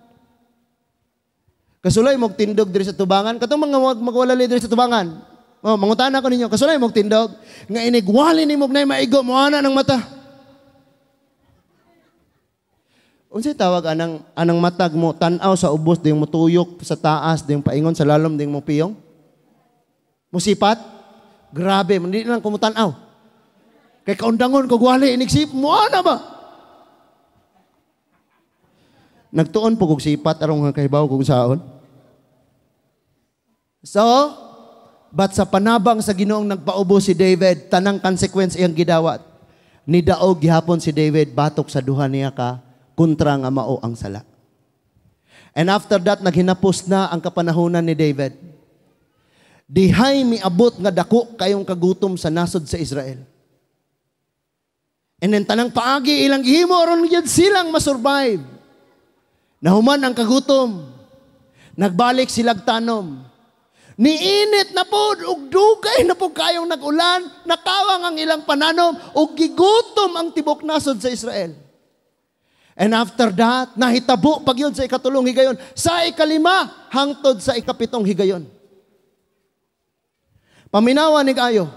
Kasulay mog tindog diri sa tubangan, katong mga magwalali diri sa tubangan. Oh, mangutana ko ninyo, kasulay mog tindog nga inigwali nimo nay maigo mo ana ng mata. Unsay tawag anang matag mo tan-aw sa ubos ding motuyok sa taas ding paingon sa lalom ding mo piyong? Musipat? Grabe, hindi lang kumutan-aw. Kay kaundangon ko gwali inigsip mo ana ba? Nagtuon po kog sipat arong kahibaw kung saon. So, but sa panabang sa Ginoong nagpaubo si David, tanang consequence iyang gidawat. Nidaog gihapon si David batok sa duha niya ka kontra nga mao ang sala. And after that, naghinapos na ang kapanahonan ni David. Dihay miabot nga dako kayong kagutom sa nasod sa Israel. And then tanang paagi ilang gihimo aron gyud silang masurvive. Nahuman ang kagutom. Nagbalik silag tanom. Niinit na pod ug dugay na pod kayong nag-ulan, nakawang ang ilang pananom ug gigutom ang tibok nasod sa Israel. And after that, nahitabo pag yun sa ikatulong higayon, sa ikalima hangtod sa ikapitong higayon. Paminawa ni kayo,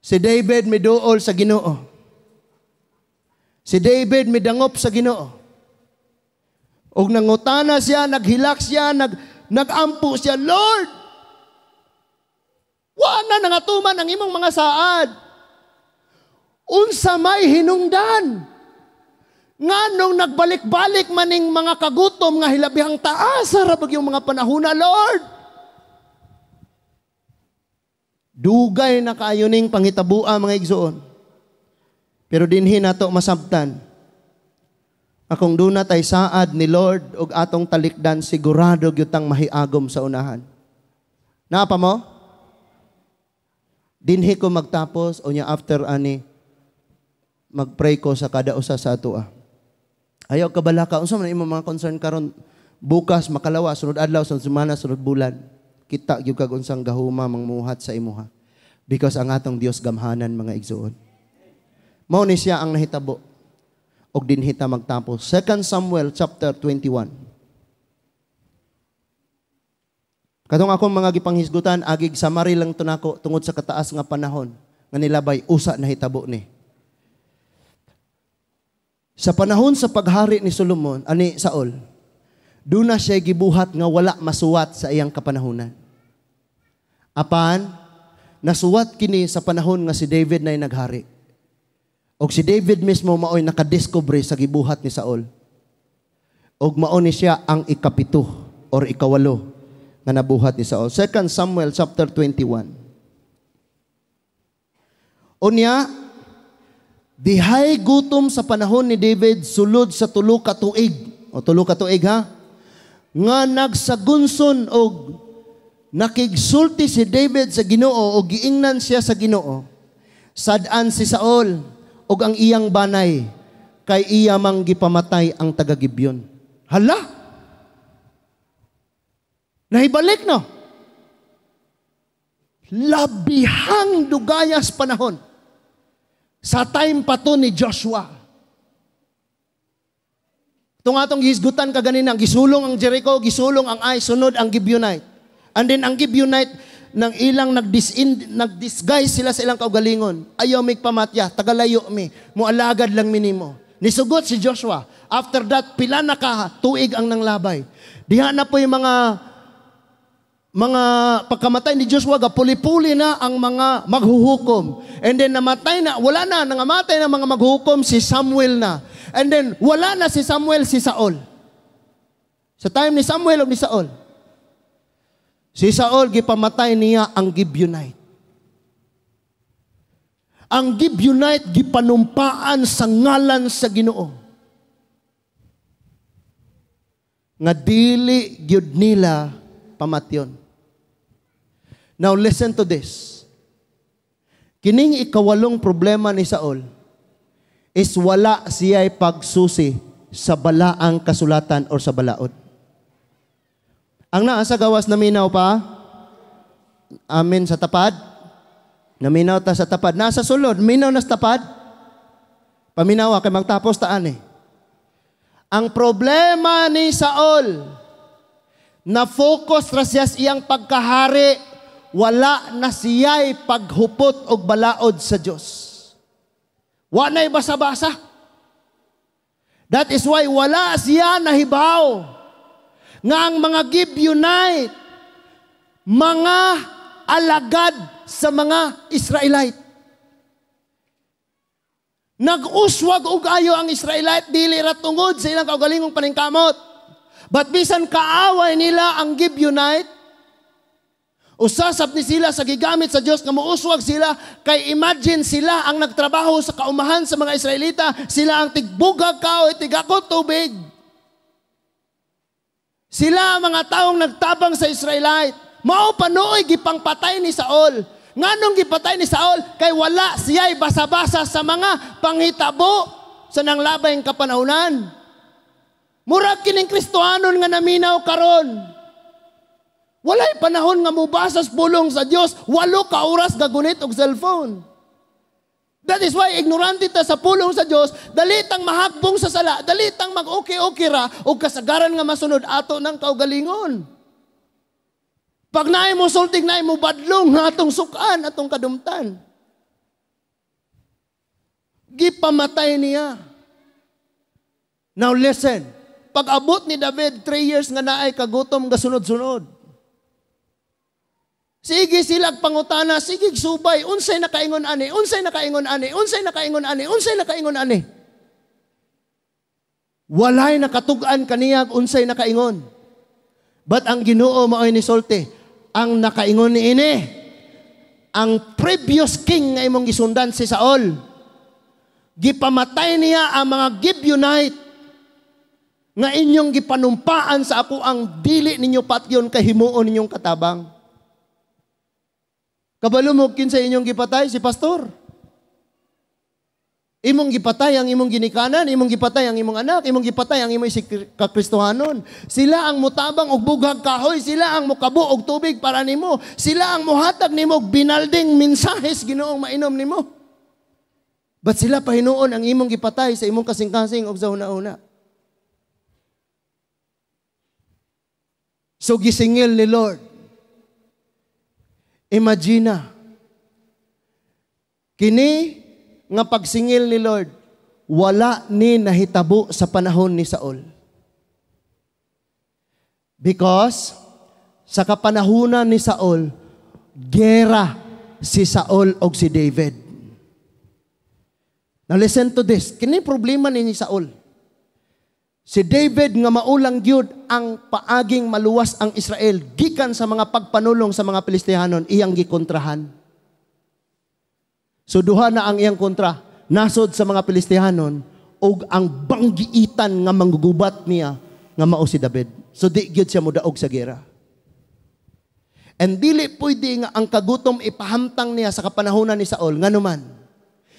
si David miduol sa Ginoo. Si David midangop sa Ginoo. Og nangutana siya, naghilak siya, nagampo siya, "Lord, wa na nangatuman ang imong mga saad. Unsa may hinungdan? Nganong nagbalik-balik maning mga kagutom nga hilabihang taas sa rabag yung mga panahona, Lord?" Dugay na kaayo ning pangitabua, mga igsoon. Pero dinhi nato masabtan. Akong duna tay saad ni Lord og atong talikdan, sigurado gyud tang mahiagom sa unahan. Naa pa mo? Dinhi ko magtapos o nya after ani magpray ko sa kada usa sa atoa. Ayaw kabalaka, unsa man imong mga concern karon, bukas, makalawa, sunod adlaw, sunod semana, sunod bulan. Kita gyud kag unsang gahuma mangmuhat sa imuha. Because ang atong Dios gamhanan, mga igsoon. Mao ni siya ang nahitabo. Og dinhi ta magtapos. 2 Samuel chapter 21. Katong akong mga gipanghisgutan, agig summary lang to nako tungod sa kataas nga panahon nga nilabay usa nahitabo ni. Sa panahon sa paghari ni Solomon, ani Saul, duna siya gibuhat nga wala masuwat sa iyang kapanahonan. Apan, nasuwat kini sa panahon nga si David na naghari. Og si David mismo maoy nakadiscover sa gibuhat ni Saul. Og mao ni siya ang ikapito or ikawalo nga nabuhat ni Saul. 2 Samuel chapter 21. Unya, dihay gutom sa panahon ni David sulod sa tulo ka tuig. O tulo ka tuig ha? Nga nagsagunson og nakigsulti si David sa Ginoo og giingnan siya sa Ginoo. Sad-an si Saul og ang iyang banay kay iya mang gipamatay ang taga Gibeon. Hala! Nahibalik no? Labihang dugayas panahon. Sa time pa to ni Joshua. Itong atong gihisgutan kaganina, gisulong ang Jericho, gisulong ang Ai, sunod ang Gibeonite. And then ang Gibeonite, nang ilang nag-disguise sila sa ilang kaugalingon. Ayaw mig pamatya, tagalayo mi, mualagad lang minimo. Nisugot si Joshua. After that, pila na ka tuig ang nanglabay. Diha na po yung mga pagkamatay ni Joshua, puli-puli na ang mga maghuhukom. And then namatay na, wala na, nangamatay na mga maghuhukom, si Samuel na. And then wala na si Samuel, si Saul. Sa time ni Samuel o ni Saul, si Saul gipamatay niya ang Gibeonite. Ang Gibeonite gipanumpaan sa ngalan sa Ginoo nga dili gyud nila pamatyon. Now listen to this. Kining ikawalong problema ni Saul is wala siya'y pagsusi sa balaang kasulatan or sa balaod. Ang naa sa gawas, naminaw pa? Amen sa tapad? Naminaw ta sa tapad. Nasa sulod, minaw na sa tapad? Paminawa kay magtapos taan eh. Ang problema ni Saul, na focus ra siya sa iyang pagkahari, wala na siya'y paghupot og balaod sa Dios. Wa na'y basa-basa. That is why wala siya nahibaw nga ang mga Gibeonite, mga alagad sa mga Israelite. Nag-uswag og ayo ang Israelite dili ra tungod sa ilang kaugalingong paningkamot. But bisan kaaway nila ang Gibeonite, usasab ni sila sa gigamit sa Dios nga mouswag sila, kay imagine sila ang nagtrabaho sa kaumahan sa mga Israelita, sila ang tigbugag kahoy, tigakot tubig. Sila ang mga taong nagtabang sa Israelite. Mao pa nooy gipangpatay ni Saul. Nganong gipatay ni Saul? Kay wala siya'y basa-basa sa mga panghitabo sa nanglabay kapanahunan. Murag kining Kristohanon nga naminaw karon. Walay panahon nga mubasa sa pulong sa Dios, 8 ka oras gagunit og cellphone. That is why ignorante ta sa pulong sa Dios, dali tang mahagbong sa sala, dali tang mag-okay-okay ra og kasagaran nga masunod ato ng kaugalingon. Pag naay mo sultig, naay mo badlong atong sukan, atong kadumtan. Gipamatay niya. Now listen, pag-abot ni David, 3 years nga naay kagutom gasunod-sunod. Sige silag pangutana, sige subay, unsay nakaingon ani, unsay nakaingon ani, unsay nakaingon ani, unsay nakaingon ani. Walay nakatug-an kaniyag unsay nakaingon. But ang Ginoo maoy ni sulti, ang nakaingon niini, ang previous king nga imong gisundan si Saul, gipamatay niya ang mga Gibeonite nga inyong gipanumpaan sa ako ang dili ninyo patyon kay himuon ninyong katabang. Kabalo mo kinsa inyong gipatay? Si pastor. Imong gipatay ang imong ginikanan, imong gipatay ang imong anak, imong gipatay ang imong kakristohanon. Sila ang mutabang og bughag kahoy, sila ang mukabo og tubig para nimo, sila ang muhatag nimo og binalding mensahes Ginoong mainom nimo. But sila pahinuon ang imong gipatay sa imong kasing-kasing og sa una-una. So gisingil ni Lord. Imagine, kini nga pagsingil ni Lord, wala ni nahitabo sa panahon ni Saul. Because sa kapanahunan ni Saul, gera si Saul og si David. Now listen to this. Kini problema ni Saul. Si David nga maulang gyud ang paaging maluwas ang Israel gikan sa mga pagpanulong sa mga Pilistihanon, iyang gikontrahan. So duha na ang iyang kontra, nasod sa mga Pilistihanon og ang banggiitan nga manggugubat niya nga mao si David. So di gyud siya modaog sa gera. And dili pwede nga ang kagutom ipahamtang niya sa kapanahonan ni Saul nganuman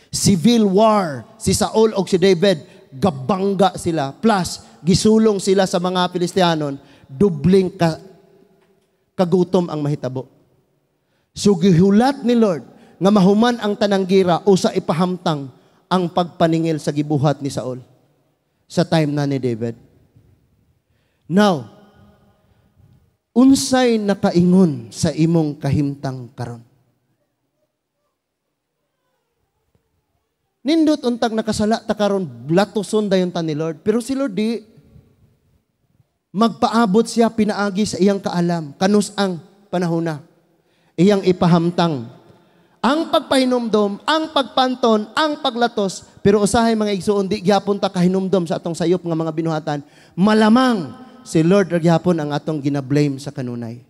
civil war si Saul og si David, gabangga sila. Plus, gisulong sila sa mga Pilistihanon, dubling kagutom ang mahitabo. So gihulat ni Lord nga mahuman ang tanang gira o sa ipahamtang ang pagpaningil sa gibuhat ni Saul sa time na ni David. Now, unsay nakaingon sa imong kahimtang karon? Nindot untag nakasala ta karon, blatoson dayon ta ni Lord. Pero si Lord di magpaabot siya pinaagi sa iyang kaalam kanus ang panahona. Iyang ipahamtang ang pagpahinumdom, ang pagpanton, ang paglatos. Pero usahay mga igsuon, di gyapon ta kahinumdom sa atong sayop nga mga binuhatan. Malamang si Lord ra gyapon ang atong gina-blame sa kanunay.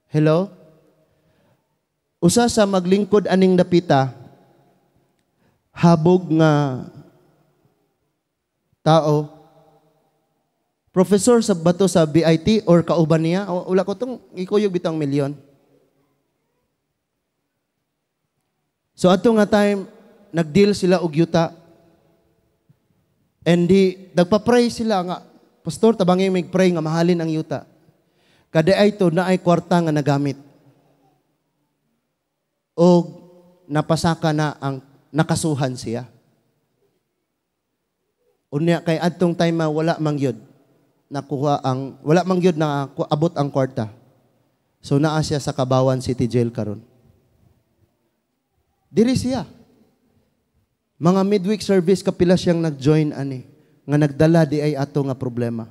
Hello? Usa sa maglingkod aning dapita, habog nga tao, professor sa bato sa BIT or kauban niya, wala ko tong ikuyog bitang milyon. So ato nga time, nag-deal sila og yuta. And di, nagpa-pray sila nga, pastor, tabangi mig-pray nga mahalin ang yuta. Kada ay to, naay kwarta nga nagamit. O napasaka na ang nakasuhan siya. Unya kay adtong time wala mang yun nakuha ang wala mang yun na abot ang kwarta. So naa siya sa Kabawan City Jail karon. Diri siya. Mga midweek service kapila siyang nag-join ani nga nagdala di ay ato nga problema.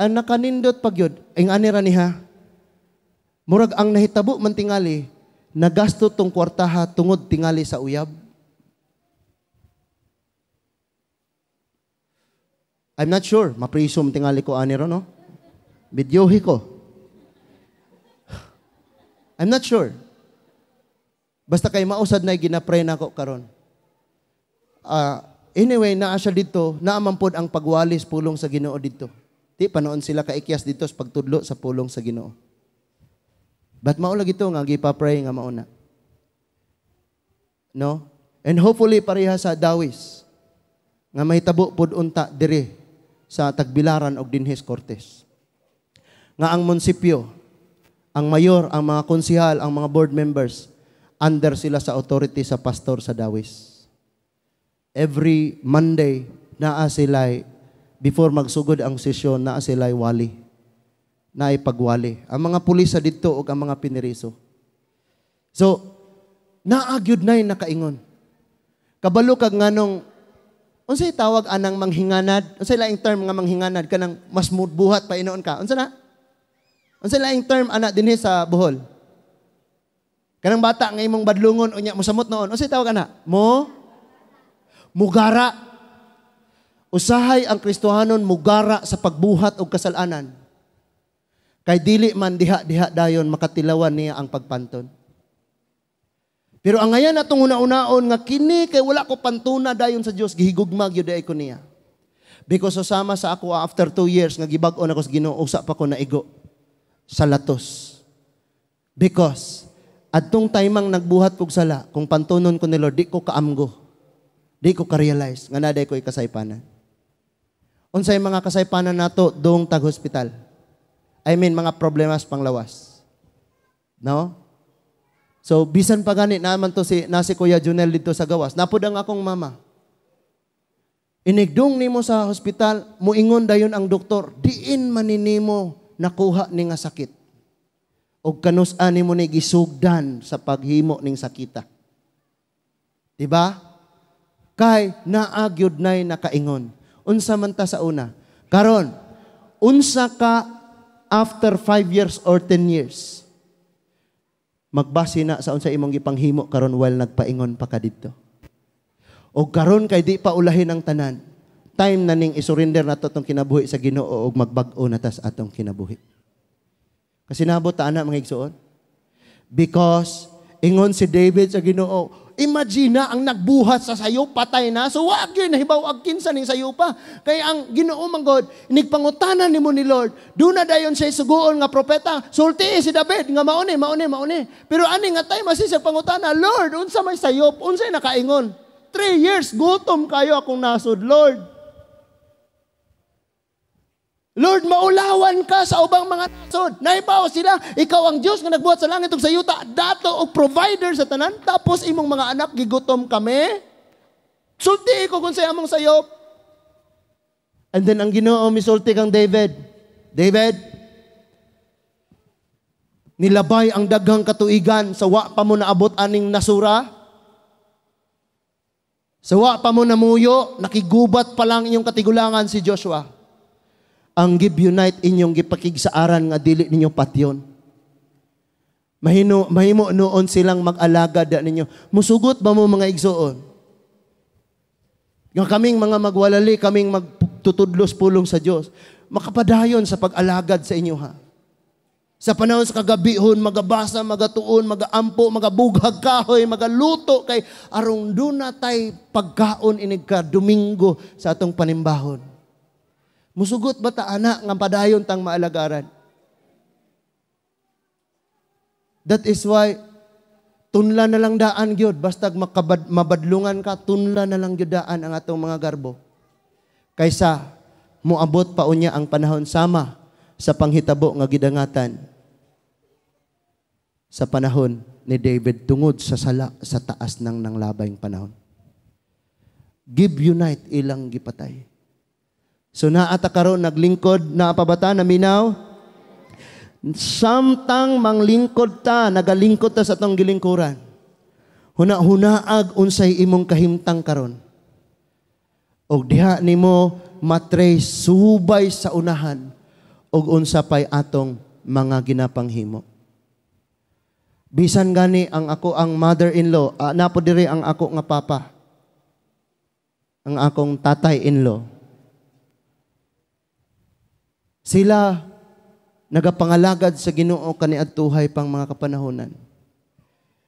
Ang nakanindot pagyud, ing ani ra niha. Murag ang nahitabo man tingali, nagasto tong kwartaha tungod tingali sa uyab. I'm not sure, mapriso man tingali ko ani ro, no? Videohi ko. I'm not sure. Basta kay mausad na ginapray na ako karon. Anyway, naa siya dito, naa man pod ang pagwalis pulong sa Ginoo dito. Di pa noon sila kaikyas dito sa pagtudlo sa pulong sa Ginoo. But mao lagi to nga gipa-pray nga mauna. No? And hopefully pareha sa Dawis nga mahitabo pod unta diri sa Tagbilaran og dinhis Cortes. Nga ang munisipyo, ang mayor, ang mga konsihal, ang mga board members, under sila sa authority sa pastor sa Dawis. Every Monday, naa sila'y, before magsugod ang sesyon, naa sila'y wali. Naay pagwali. Ang mga pulis sa dito o ang mga piniriso. So, naagyod na'y nakaingon. Kabalo kag nganong, unsay tawag anang manghinganad? Unsay laing term nga manghinganad? Kanang mas buhat pa inoon ka. Unsa na? Unsay laing term ana dinhi sa Bohol? Kanang bata nga imong badlungon unya mosamot noon. Unsay tawag ana? Mo mugara. Usahay ang Kristohanon mugara sa pagbuhat og kasalanan. Kay dili man diha-diha dayon makatilawan niya ang pagpanton. Pero ang ngayon atong una-unaon nga kini kay wala ko pantuna dayon sa Dios, gihigugma gyud ay ko niya. Because usama sa ako after 2 years nga gibag-on ako sa Ginoo, usa pa ko naigo sa latos. Because adtong timang nagbuhat kog sala, kung pantunon ko ni Lord, di ko kaamgo. Di ko ka-realize nga naday ko ikasaypanan. Unsay mga kasaypanan nato dong tag-hospital? I mean, mga problemas panglawas. No? So, bisan pa gani, naman to si, nasi Kuya Junel dito sa gawas. Napod ang akong mama. Inigdong nimo sa hospital, muingon dayon ang doktor, diin maninimo nakuha ni nga sakit. O kanus-an nimo ni gisugdan sa paghimo ning sakita. Diba? Kay naagyod nay nakaingon. Unsa man ta sa una. Karon, unsa ka after 5 years or 10 years, magbase na sa unsa imong gipanghimo karon while nagpaingon pa ka didto. O karon kay di pa ulahin ang tanan, time na ning isurrender nato tong kinabuhi sa Ginoo og magbag-o na tas atong kinabuhi. Kasi nabot ta ana mga igsoon. Because ingon si David sa Ginoo, imagine na ang nagbuhat sa sayo patay na. So wag gyud nahibaw ag kinsa ning sayo pa. Kay ang Ginoo man God, inigpangutana nimo ni Lord, duna dayon siya suguon nga propeta. Sulti si David nga mauni, mauni, mauni. Pero ani nga time asi siya pangutana, Lord, unsa may sayop, unsay nakaingon? 3 years gutom kayo akong nasod, Lord. Lord, maulawan ka sa ubang mga nasod. Nahibaw sila, ikaw ang Diyos nga nagbuhat sa langit ug sa yuta, dato og provider sa tanan, tapos imong mga anak gigutom kami. Sulti ko kung sa among sayop. And then ang Ginoo misulti kang David. David, nilabay ang daghang katuigan sa wa pa mo naabot aning nasura. Sa wa pa mo namuyo, nakigubat pa lang inyong katigulangan si Joshua. Ang Gibeonite inyong gipakigsaaran nga dili ninyo patyon. Mahimo noon silang mag-alagad ninyo. Musugot ba mo mga igsoon? Nga kaming mga magwalali, kaming magtutudlos pulong sa Dios, makapadayon sa pag-alagad sa inyo ha. Sa panahon sa kagabihon, magabasa, magatuon, magaampo, magabughag kahoy, magaluto kay arong duna tay pagkaon inig ka Domingo sa atong panimbahon. Musugot ba ta ana nga padayon tang maalagaran? That is why tunla na lang daan gyud, bastag mabadlungan ka, tunla na lang gyud daan ang atong mga garbo. Kaysa moabot pa unya ang panahon sama sa panghitabo nga gidangatan sa panahon ni David tungod sa sala sa taas ng nanglabayng panahon. Gibeonite ilang gipatay. So naa ta karon naglingkod na pabata na minaw. Samtang manglingkod ta, nagalingkod ta sa atong gilingkuran. Huna-hunaag unsay imong kahimtang karon. Og diha nimo matrace subay sa unahan og unsa pay atong mga ginapanghimo. Bisan gani ang ako ang mother-in-law, napo diri ang ako nga papa. Ang akong tatay-in-law. Sila nagapangalagad sa Ginoo kaniadtuhay pang mga kapanahonan.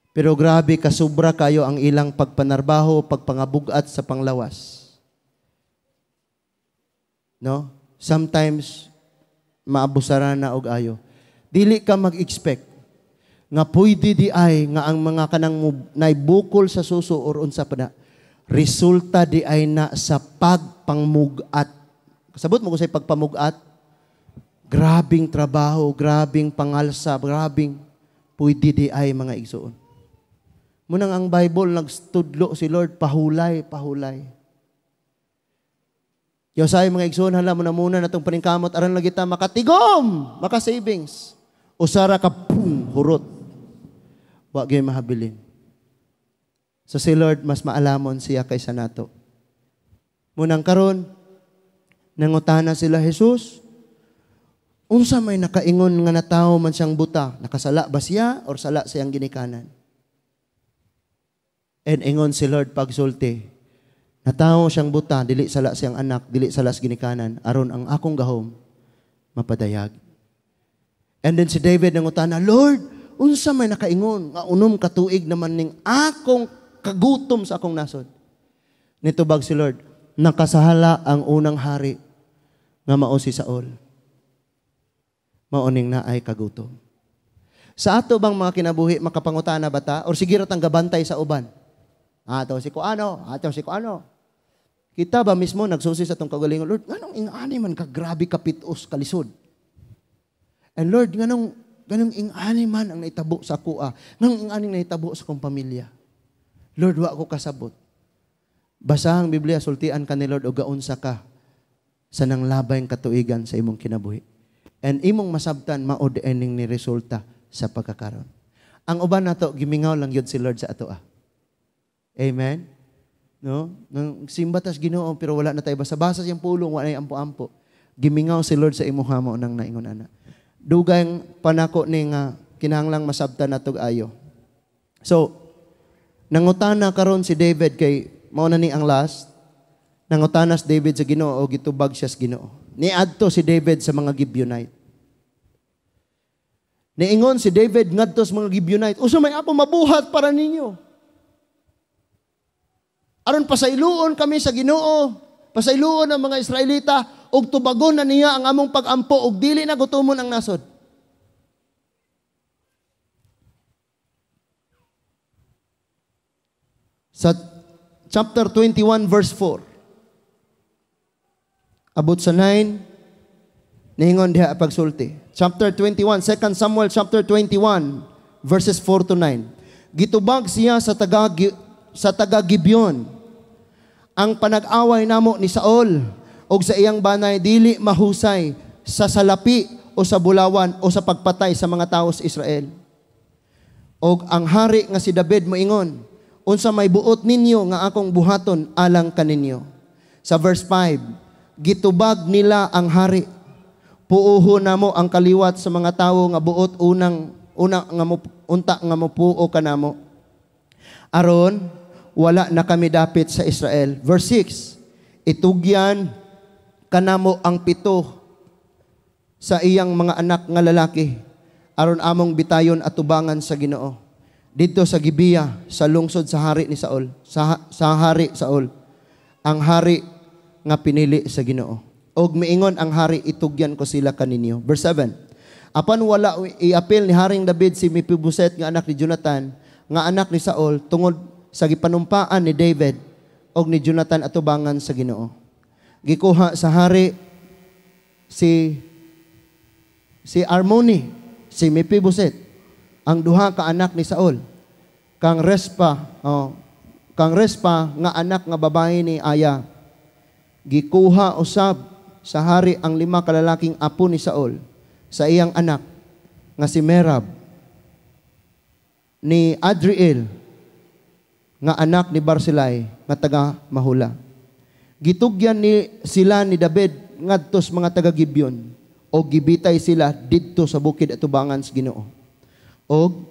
Pero grabe kasubra kayo ang ilang pagpanarbaho, pagpangabugat sa panglawas. No? Sometimes maabusaran na og ayo. Dili ka mag-expect nga pwede di ay nga ang mga kanang naibukol sa suso or unsa pa na resulta di ay na sa pagpangmugat. Kasabot mo kung sa'y pagpamugat? Grabing trabaho, grabing pangalsa, grabing pwede di ay mga igsoon. Munang ang Bible, nagstudlo si Lord, pahulay, pahulay. Kaya sa mga igsoon, hala mo na muna na itong paningkamot, aran lang kita, makatigom, makasavings. Usara ka, pum, hurot. Wa gyud mahabilin. So si Lord, mas maalamon siya kaysa nato. Munang karon, nangutana sila Jesus, unsa may nakaingon nga natawo man siyang buta? Nakasala ba siya or sala siyang ginikanan? And ingon si Lord pagsulti, natawo siyang buta, dili sala siyang anak, dili sala sa ginikanan, aron ang akong gahom mapadayag. And then si David nangutana, Lord, unsa may nakaingon nga unom ka tuig naman ning akong kagutom sa akong nasod? Nitubag si Lord, nakasahala ang unang hari nga mao si Saul. Maoning naay kagutom. Sa ato bang mga kinabuhi makapangutana ba ta? Or sige ra tang gabantay sa uban? Ato si kuano, ato si kuano. Kita ba mismo nagsusi sa atong kagalingon, Lord, nganong ingani man ka grabe kapitos kalisod? And Lord, nganong ganong ingani man ang naitabo sa akoa, nganong ingani naitabo sa akong pamilya. Lord, wa ko kasabot. Basahang Biblia, sultian ka ni Lord o gaunsa ka sa nanglabayng katuigan sa imong kinabuhi. And imong masabtan maod ening ni resulta sa pagkakaron. Ang uban nato gimingaw lang gyud si Lord sa ato ah. Amen. No? Nang simba tas Ginoo pero wala na tayo basa-basa siyang pulong, wala na ampo-ampo. Gimingaw si Lord sa imuha mo nang naingon ana. Dugay panako ni nga kinahanglang masabtan natog ayo. So, nangutana karon si David kay mao na ni ang last. Nangutana si David sa Ginoo, gitubag siya sa Ginoo. Niadto si David sa mga Gibeonite. Niingon si David ngadto sa mga Gibeonite, usa may apo mabuhat para ninyo. Aron pasayloon kami sa Ginoo, pasayloon ang mga Israelita ug tubagon na niya ang among pag-ampo ug dili na gutomon ang nasod. Sa chapter 21 verse 4. Abot sa 9, niingon diha pagsulti. Chapter 21, 2 Samuel chapter 21, verses 4 to 9. Gitubag siya sa taga Gibeon. Ang panag-away namo ni Saul og sa iyang banay dili mahusay sa salapi o sa bulawan o sa pagpatay sa mga tawo sa Israel. Og ang hari nga si David moingon, "Unsa may buot ninyo nga akong buhaton alang kaninyo?" Sa verse 5, gitubag nila ang hari, "Puoho namo ang kaliwat sa mga tawo nga buot unang una nga mo, unta nga mopuo kanamo. Aron wala na kami dapit sa Israel." Verse 6, "Itugyan kanamo ang pito sa iyang mga anak nga lalaki aron among bitayon atubangan sa Ginoo didto sa Gibea sa lungsod sa hari ni Saul, sa hari Saul, ang hari nga pinili sa Ginoo." Og miingon ang hari, "Itugyan ko sila kaninyo." Verse 7. Apan wala iapil ni Haring David si Mephiboset nga anak ni Jonathan, nga anak ni Saul, tungod sa gipanumpaan ni David og ni Jonathan atubangan sa Ginoo. Gikuha sa hari si Armoni, si Mephiboset, ang duha ka anak ni Saul, kang Respa nga anak nga babae ni Aya. Gikuha usab sa hari ang lima ka lalaking apo ni Saul sa iyang anak nga si Merab ni Adriel nga anak ni Barzillai nga taga Mahula. Gitugyan ni sila ni David ngadto sa mga taga Gibeon o gibitay sila didto sa bukid atubangan sa Ginoo. Og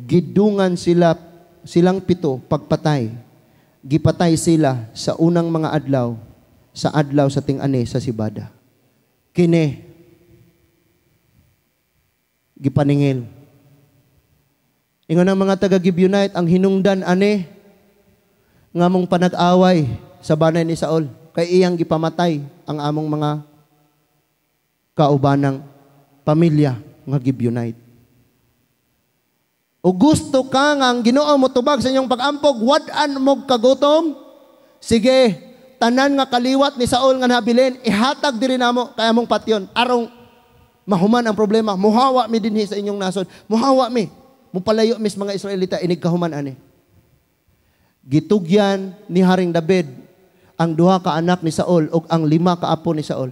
gidungan sila silang pito pagpatay. Gipatay sila sa unang mga adlaw sa adlaw sa ting-ani sa sibada. Kini gipaningil. Ingon ang mga taga Gibeonite, "Ang hinungdan ani nga among panag-away sa banay ni Saul kay iyang gipamatay ang among mga kaubanang pamilya nga Gibeonite." O gusto ka nga ang Ginoo motubag sa inyong pag-ampog, wad-an mo kagutom? Sige, tanan nga kaliwat ni Saul nga nabilin, ihatag diri namo kay among patyon arong mahuman ang problema. Muhawa mi dinhi sa inyong nasod. Muhawa mi. Mupalayo mis mga Israelita inig kahuman ani. Gitugyan ni Haring David ang duha ka anak ni Saul ug ang lima ka apo ni Saul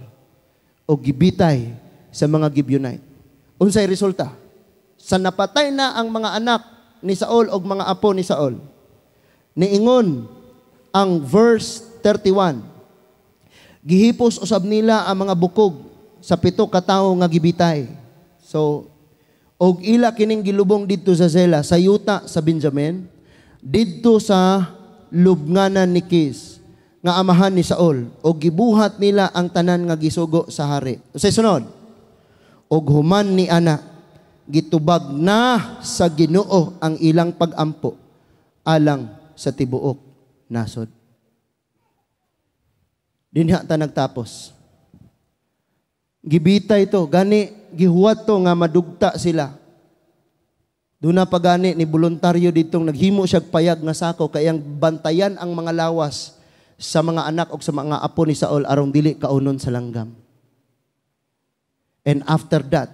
og gibitay sa mga Gibeonite. Unsay resulta? Sa napatay na ang mga anak ni Saul og mga apo ni Saul, niingon ang verse 31, gihipos usab nila ang mga bukog sa pito ka tawo nga gibitay. So, og ila kining gilubong didto sa Zela, sa yuta sa Benjamin, didto sa lubnganan ni Kis, nga amahan ni Saul, og gibuhat nila ang tanan nga gisugo sa hari. Sa sunod, og human ni ana, gitubag na sa Ginoo ang ilang pagampo alang sa tibuok nasod. Dinha ta nagtapos. Gibitay to, gani gihuwat to nga madugta sila. Doon na pa gani ni voluntaryo ditong naghimo siya payag nga sako kay ang bantayan ang mga lawas sa mga anak o sa mga apo ni Saul arong dili kaunon sa langgam. And after that,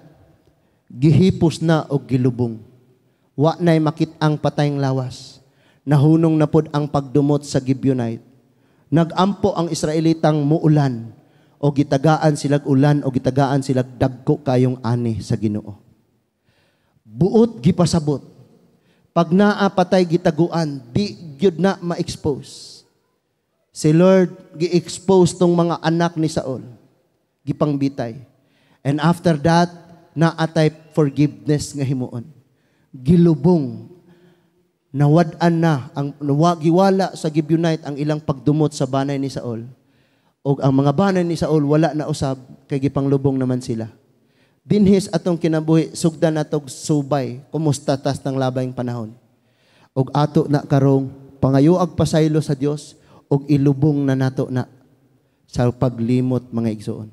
gihipos na og gilubong. Wa na'y makit-ang patayng lawas. Nahunong na pod ang pagdumot sa Gibeonite. Nagampo ang Israelitang muulan o gitagaan silag ulan o gitagaan silag dagko kayong ani sa Ginoo. Buot gipasabot. Pag naa patay gitaguan, di gyud na ma-expose. Si Lord gi-expose tong mga anak ni Saul. Gipangbitay. And after that, naatay forgiveness nga himuon. Gilubong. Nawad-an na ang giwala sa Gibeonite ang ilang pagdumot sa banay ni Saul. Og ang mga banay ni Saul wala na usab kay gipanglubong naman sila. Dinhis atong kinabuhi sugdan natog subay kumusta tas ng labayng panahon. Og ato na karong pangayoag pasaylo sa Dios og ilubong na nato na sa paglimot, mga igsoon.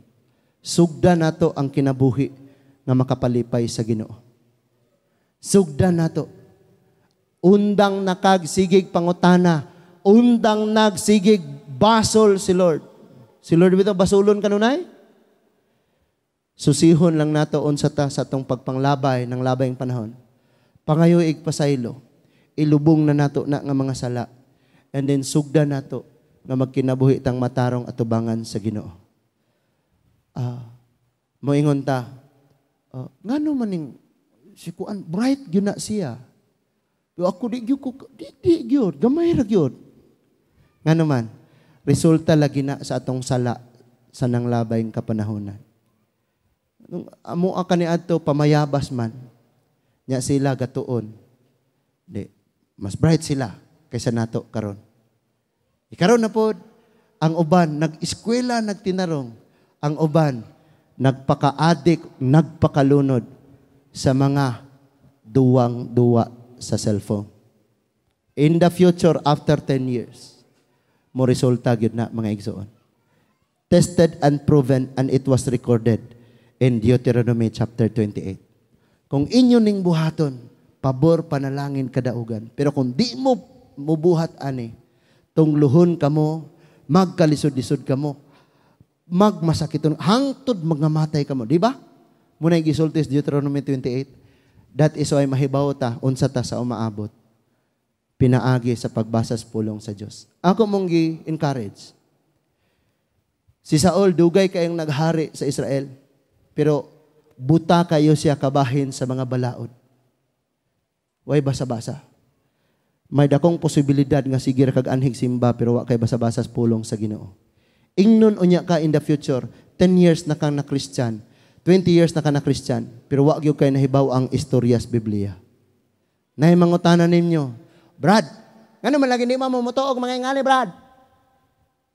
Sugdan nato ang kinabuhi nga makapalipay sa Ginoo. Sugdan nato. Undang nakagsigig pangutana, undang nagsigig basol si Lord. Si Lord bitaw basulon kanunay? Susihon lang nato unsa ta sa atong pagpanglabay ng labayng panahon. Pangayo ig pasaylo, ilubong na nato na nga mga sala. And then sugdan nato nga magkinabuhi tang matarong atubangan sa Ginoo. Moingon ta, ngano maning si kuan bright gyud na siya. Pero ako di gyud ko di gyud, gamay ra gyud. Ngano man, resulta lagi na sa atong sala sa nanglabay nga kapanahonan. Nung amo ka ni adto pamayabas man, nya sila gatuon. Di, mas bright sila kaysa nato karon. Ikaron na pod ang uban nag-eskwela, nagtinarong, ang uban nagpaka-addict, nagpakalunod sa mga duwang-duwa sa cellphone. In the future, after 10 years, mo resulta gyud na, mga igsoon. Tested and proven, and it was recorded in Deuteronomy chapter 28. Kung inyo ning buhaton, pabor, panalangin, kadaugan. Pero kung di mo mubuhat ani, tungluhon kamo, magkalisod-lisod kamo, magmasakiton, hangtod magamatay kamo. Di ba? Muna gisulti sa Deuteronomy 28. That is why mahibaw ta, unsa ta sa umaabot. Pinaagi sa pagbasa sa pulong sa Dios. Ako mong gi-encourage. Si Saul, dugay kayong naghari sa Israel. Pero buta kayo siya kabahin sa mga balaod. Way basa-basa. May dakong posibilidad nga sige ra kag anhig simba pero wa kay basa-basa sa pulong sa Ginoo. Ingnon unya ka in the future, 10 years na kang na Christian, 20 years na ka na Christian, pero wa gyud kay nahibaw ang istorya sa Biblia. Nay mangutana ninyo, "Brad, ngano man lagi di mo motuo og mga ingali, Brad?"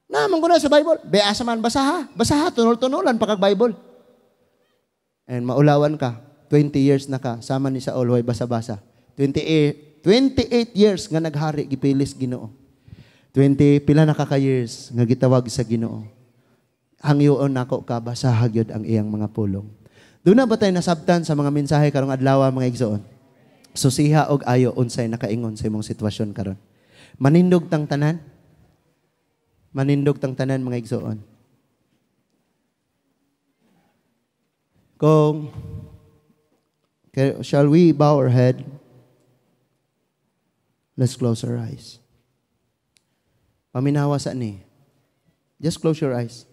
Na man sa Bible. Be, asa man? Basaha. Basaha, tunol-tunolan pa kag Bible. And maulawan ka, 20 years na ka, sama ni Saul, way basa-basa. 28, 28 years nga naghari, gipilis Ginoo. 20, pila na ka ka years nga gitawag sa Ginoo. Hangyoon nako ka, basaha gyud ang iyang mga pulong. Doon na ba tayo nasabtan sa mga mensahe karong adlaw, mga igsoon? Susiha og ayo unsay nakaingon sa imong sitwasyon karon. Manindog tang tanan. Manindog tang tanan, mga igsoon. Kung okay, shall we bow our head? Let's close our eyes. Paminawa sa ni. Just close your eyes.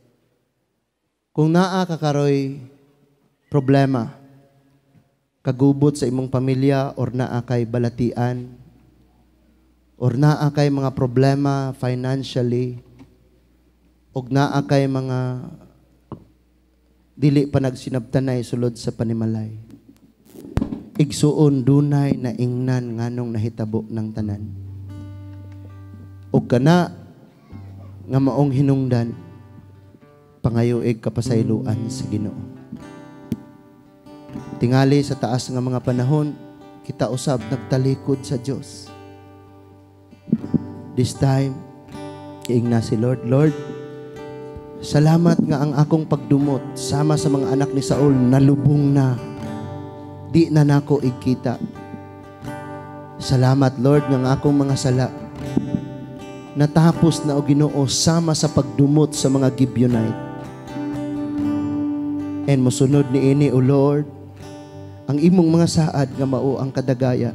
Kung naa ka karoy problema, kagubot sa imong pamilya or naa kay balatian or naa kay mga problema financially og naa kay mga dili pa nagsinabtanay sulod sa panimalay. Igsuon, dunay na ingnan nganong nahitabo ng tanan. Og kana nga maong hinungdan, pangayoig kapasayloan sa Ginoo. Tingali sa taas nga mga panahon, kita usab nagtalikod sa Dios. This time, ingna si Lord, "Lord, salamat nga ang akong pagdumot sama sa mga anak ni Saul nalubong na. Di na nako igkita. Salamat, Lord, nga ang akong mga sala natapos na o Ginoo sama sa pagdumot sa mga Gibeonite. And mosunod ni ini, O Lord, ang imong mga saad nga mao ang kadagaya,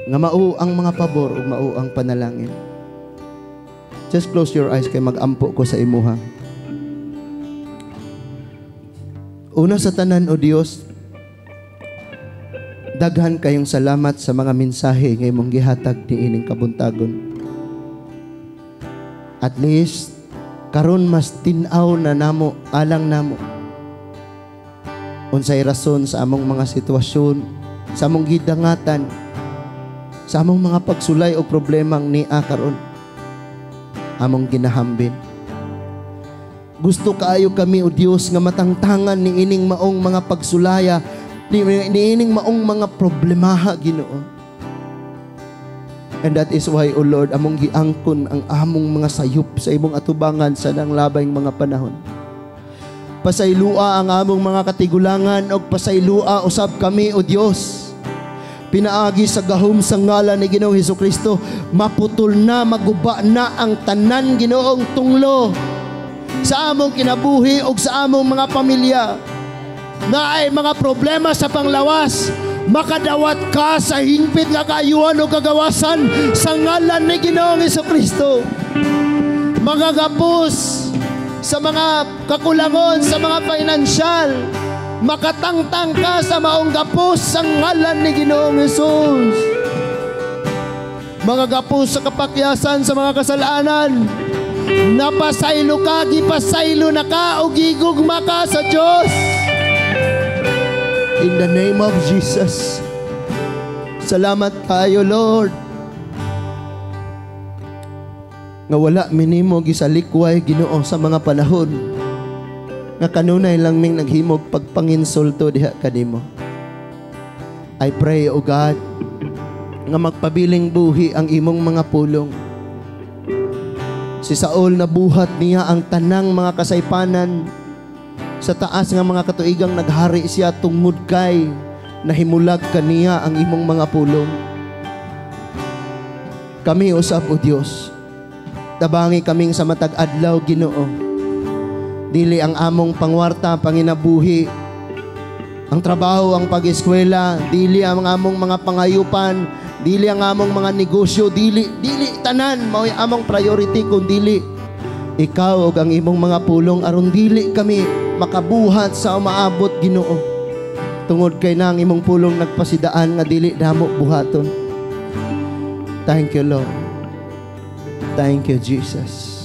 nga mao ang mga pabor ug mao ang panalangin." Just close your eyes kay magampo ko sa imuha. Una sa tanan, O Dios, daghan kayong salamat sa mga mensahe nga imong gihatag niining kabuntagon. At least karon mas tin-aw na namo alang namo unsay rason sa among mga sitwasyon, sa among gidangatan, sa among mga pagsulay o problemang nia karon among ginahambin. Gusto kaayo kami, O Dios, nga matangtangan ni ining maong mga pagsulaya, ni ining maong mga problemaha, Ginoo. And that is why, O Lord, among giangkon ang among mga sayop sa imong atubangan sa nang labay mga panahon. Pasaylua ang among mga katigulangan og pasaylua usab kami, O Dios. Pinaagi sa gahom sa ngalan ni Ginoong Hesukristo, maputol na, maguba na ang tanan, Ginoong tunglo sa among kinabuhi og sa among mga pamilya. Naay mga problema sa panglawas, makadawat ka sa hingpit nga kaayuhan o kagawasan sa ngalan ni Ginoong Hesukristo. Mga gapos sa mga kakulangon, sa mga financial, makatangtang ka sa maong gapos sa ngalan ni Ginoong Hesus. Mga gapos sa kapakyasan sa mga kasalanan, napasaylo ka, gipasaylo na ka, o gigugma ka sa Diyos. In the name of Jesus. Salamat kayo, Lord, nga wala minimo gisalikway, Ginoo, sa mga panahon nga kanunay lang ming naghimog pagpanginsulto diha kanimo. I pray, O God, nga magpabiling buhi ang imong mga pulong. Si Saul, nabuhat niya ang tanang mga kasaypanan sa taas nga mga katuigang naghari siya tungod kay nahimulag kaniya ang imong mga pulong. Kami usab, O Dios, tabangi kaming sa matag adlaw, Ginoo. Dili ang among pangwarta, panginabuhi, ang trabaho, ang pag-eskwela, dili ang among mga pangayupan, dili ang among mga negosyo, dili dili tanan mao'y among priority kun dili ikaw ug ang imong mga pulong, aron dili kami makabuhat sa umaabot, Ginoo. Tungod kay nang imong pulong nagpasidaan nga dili namo buhaton. Thank you, Lord. Thank you, Jesus.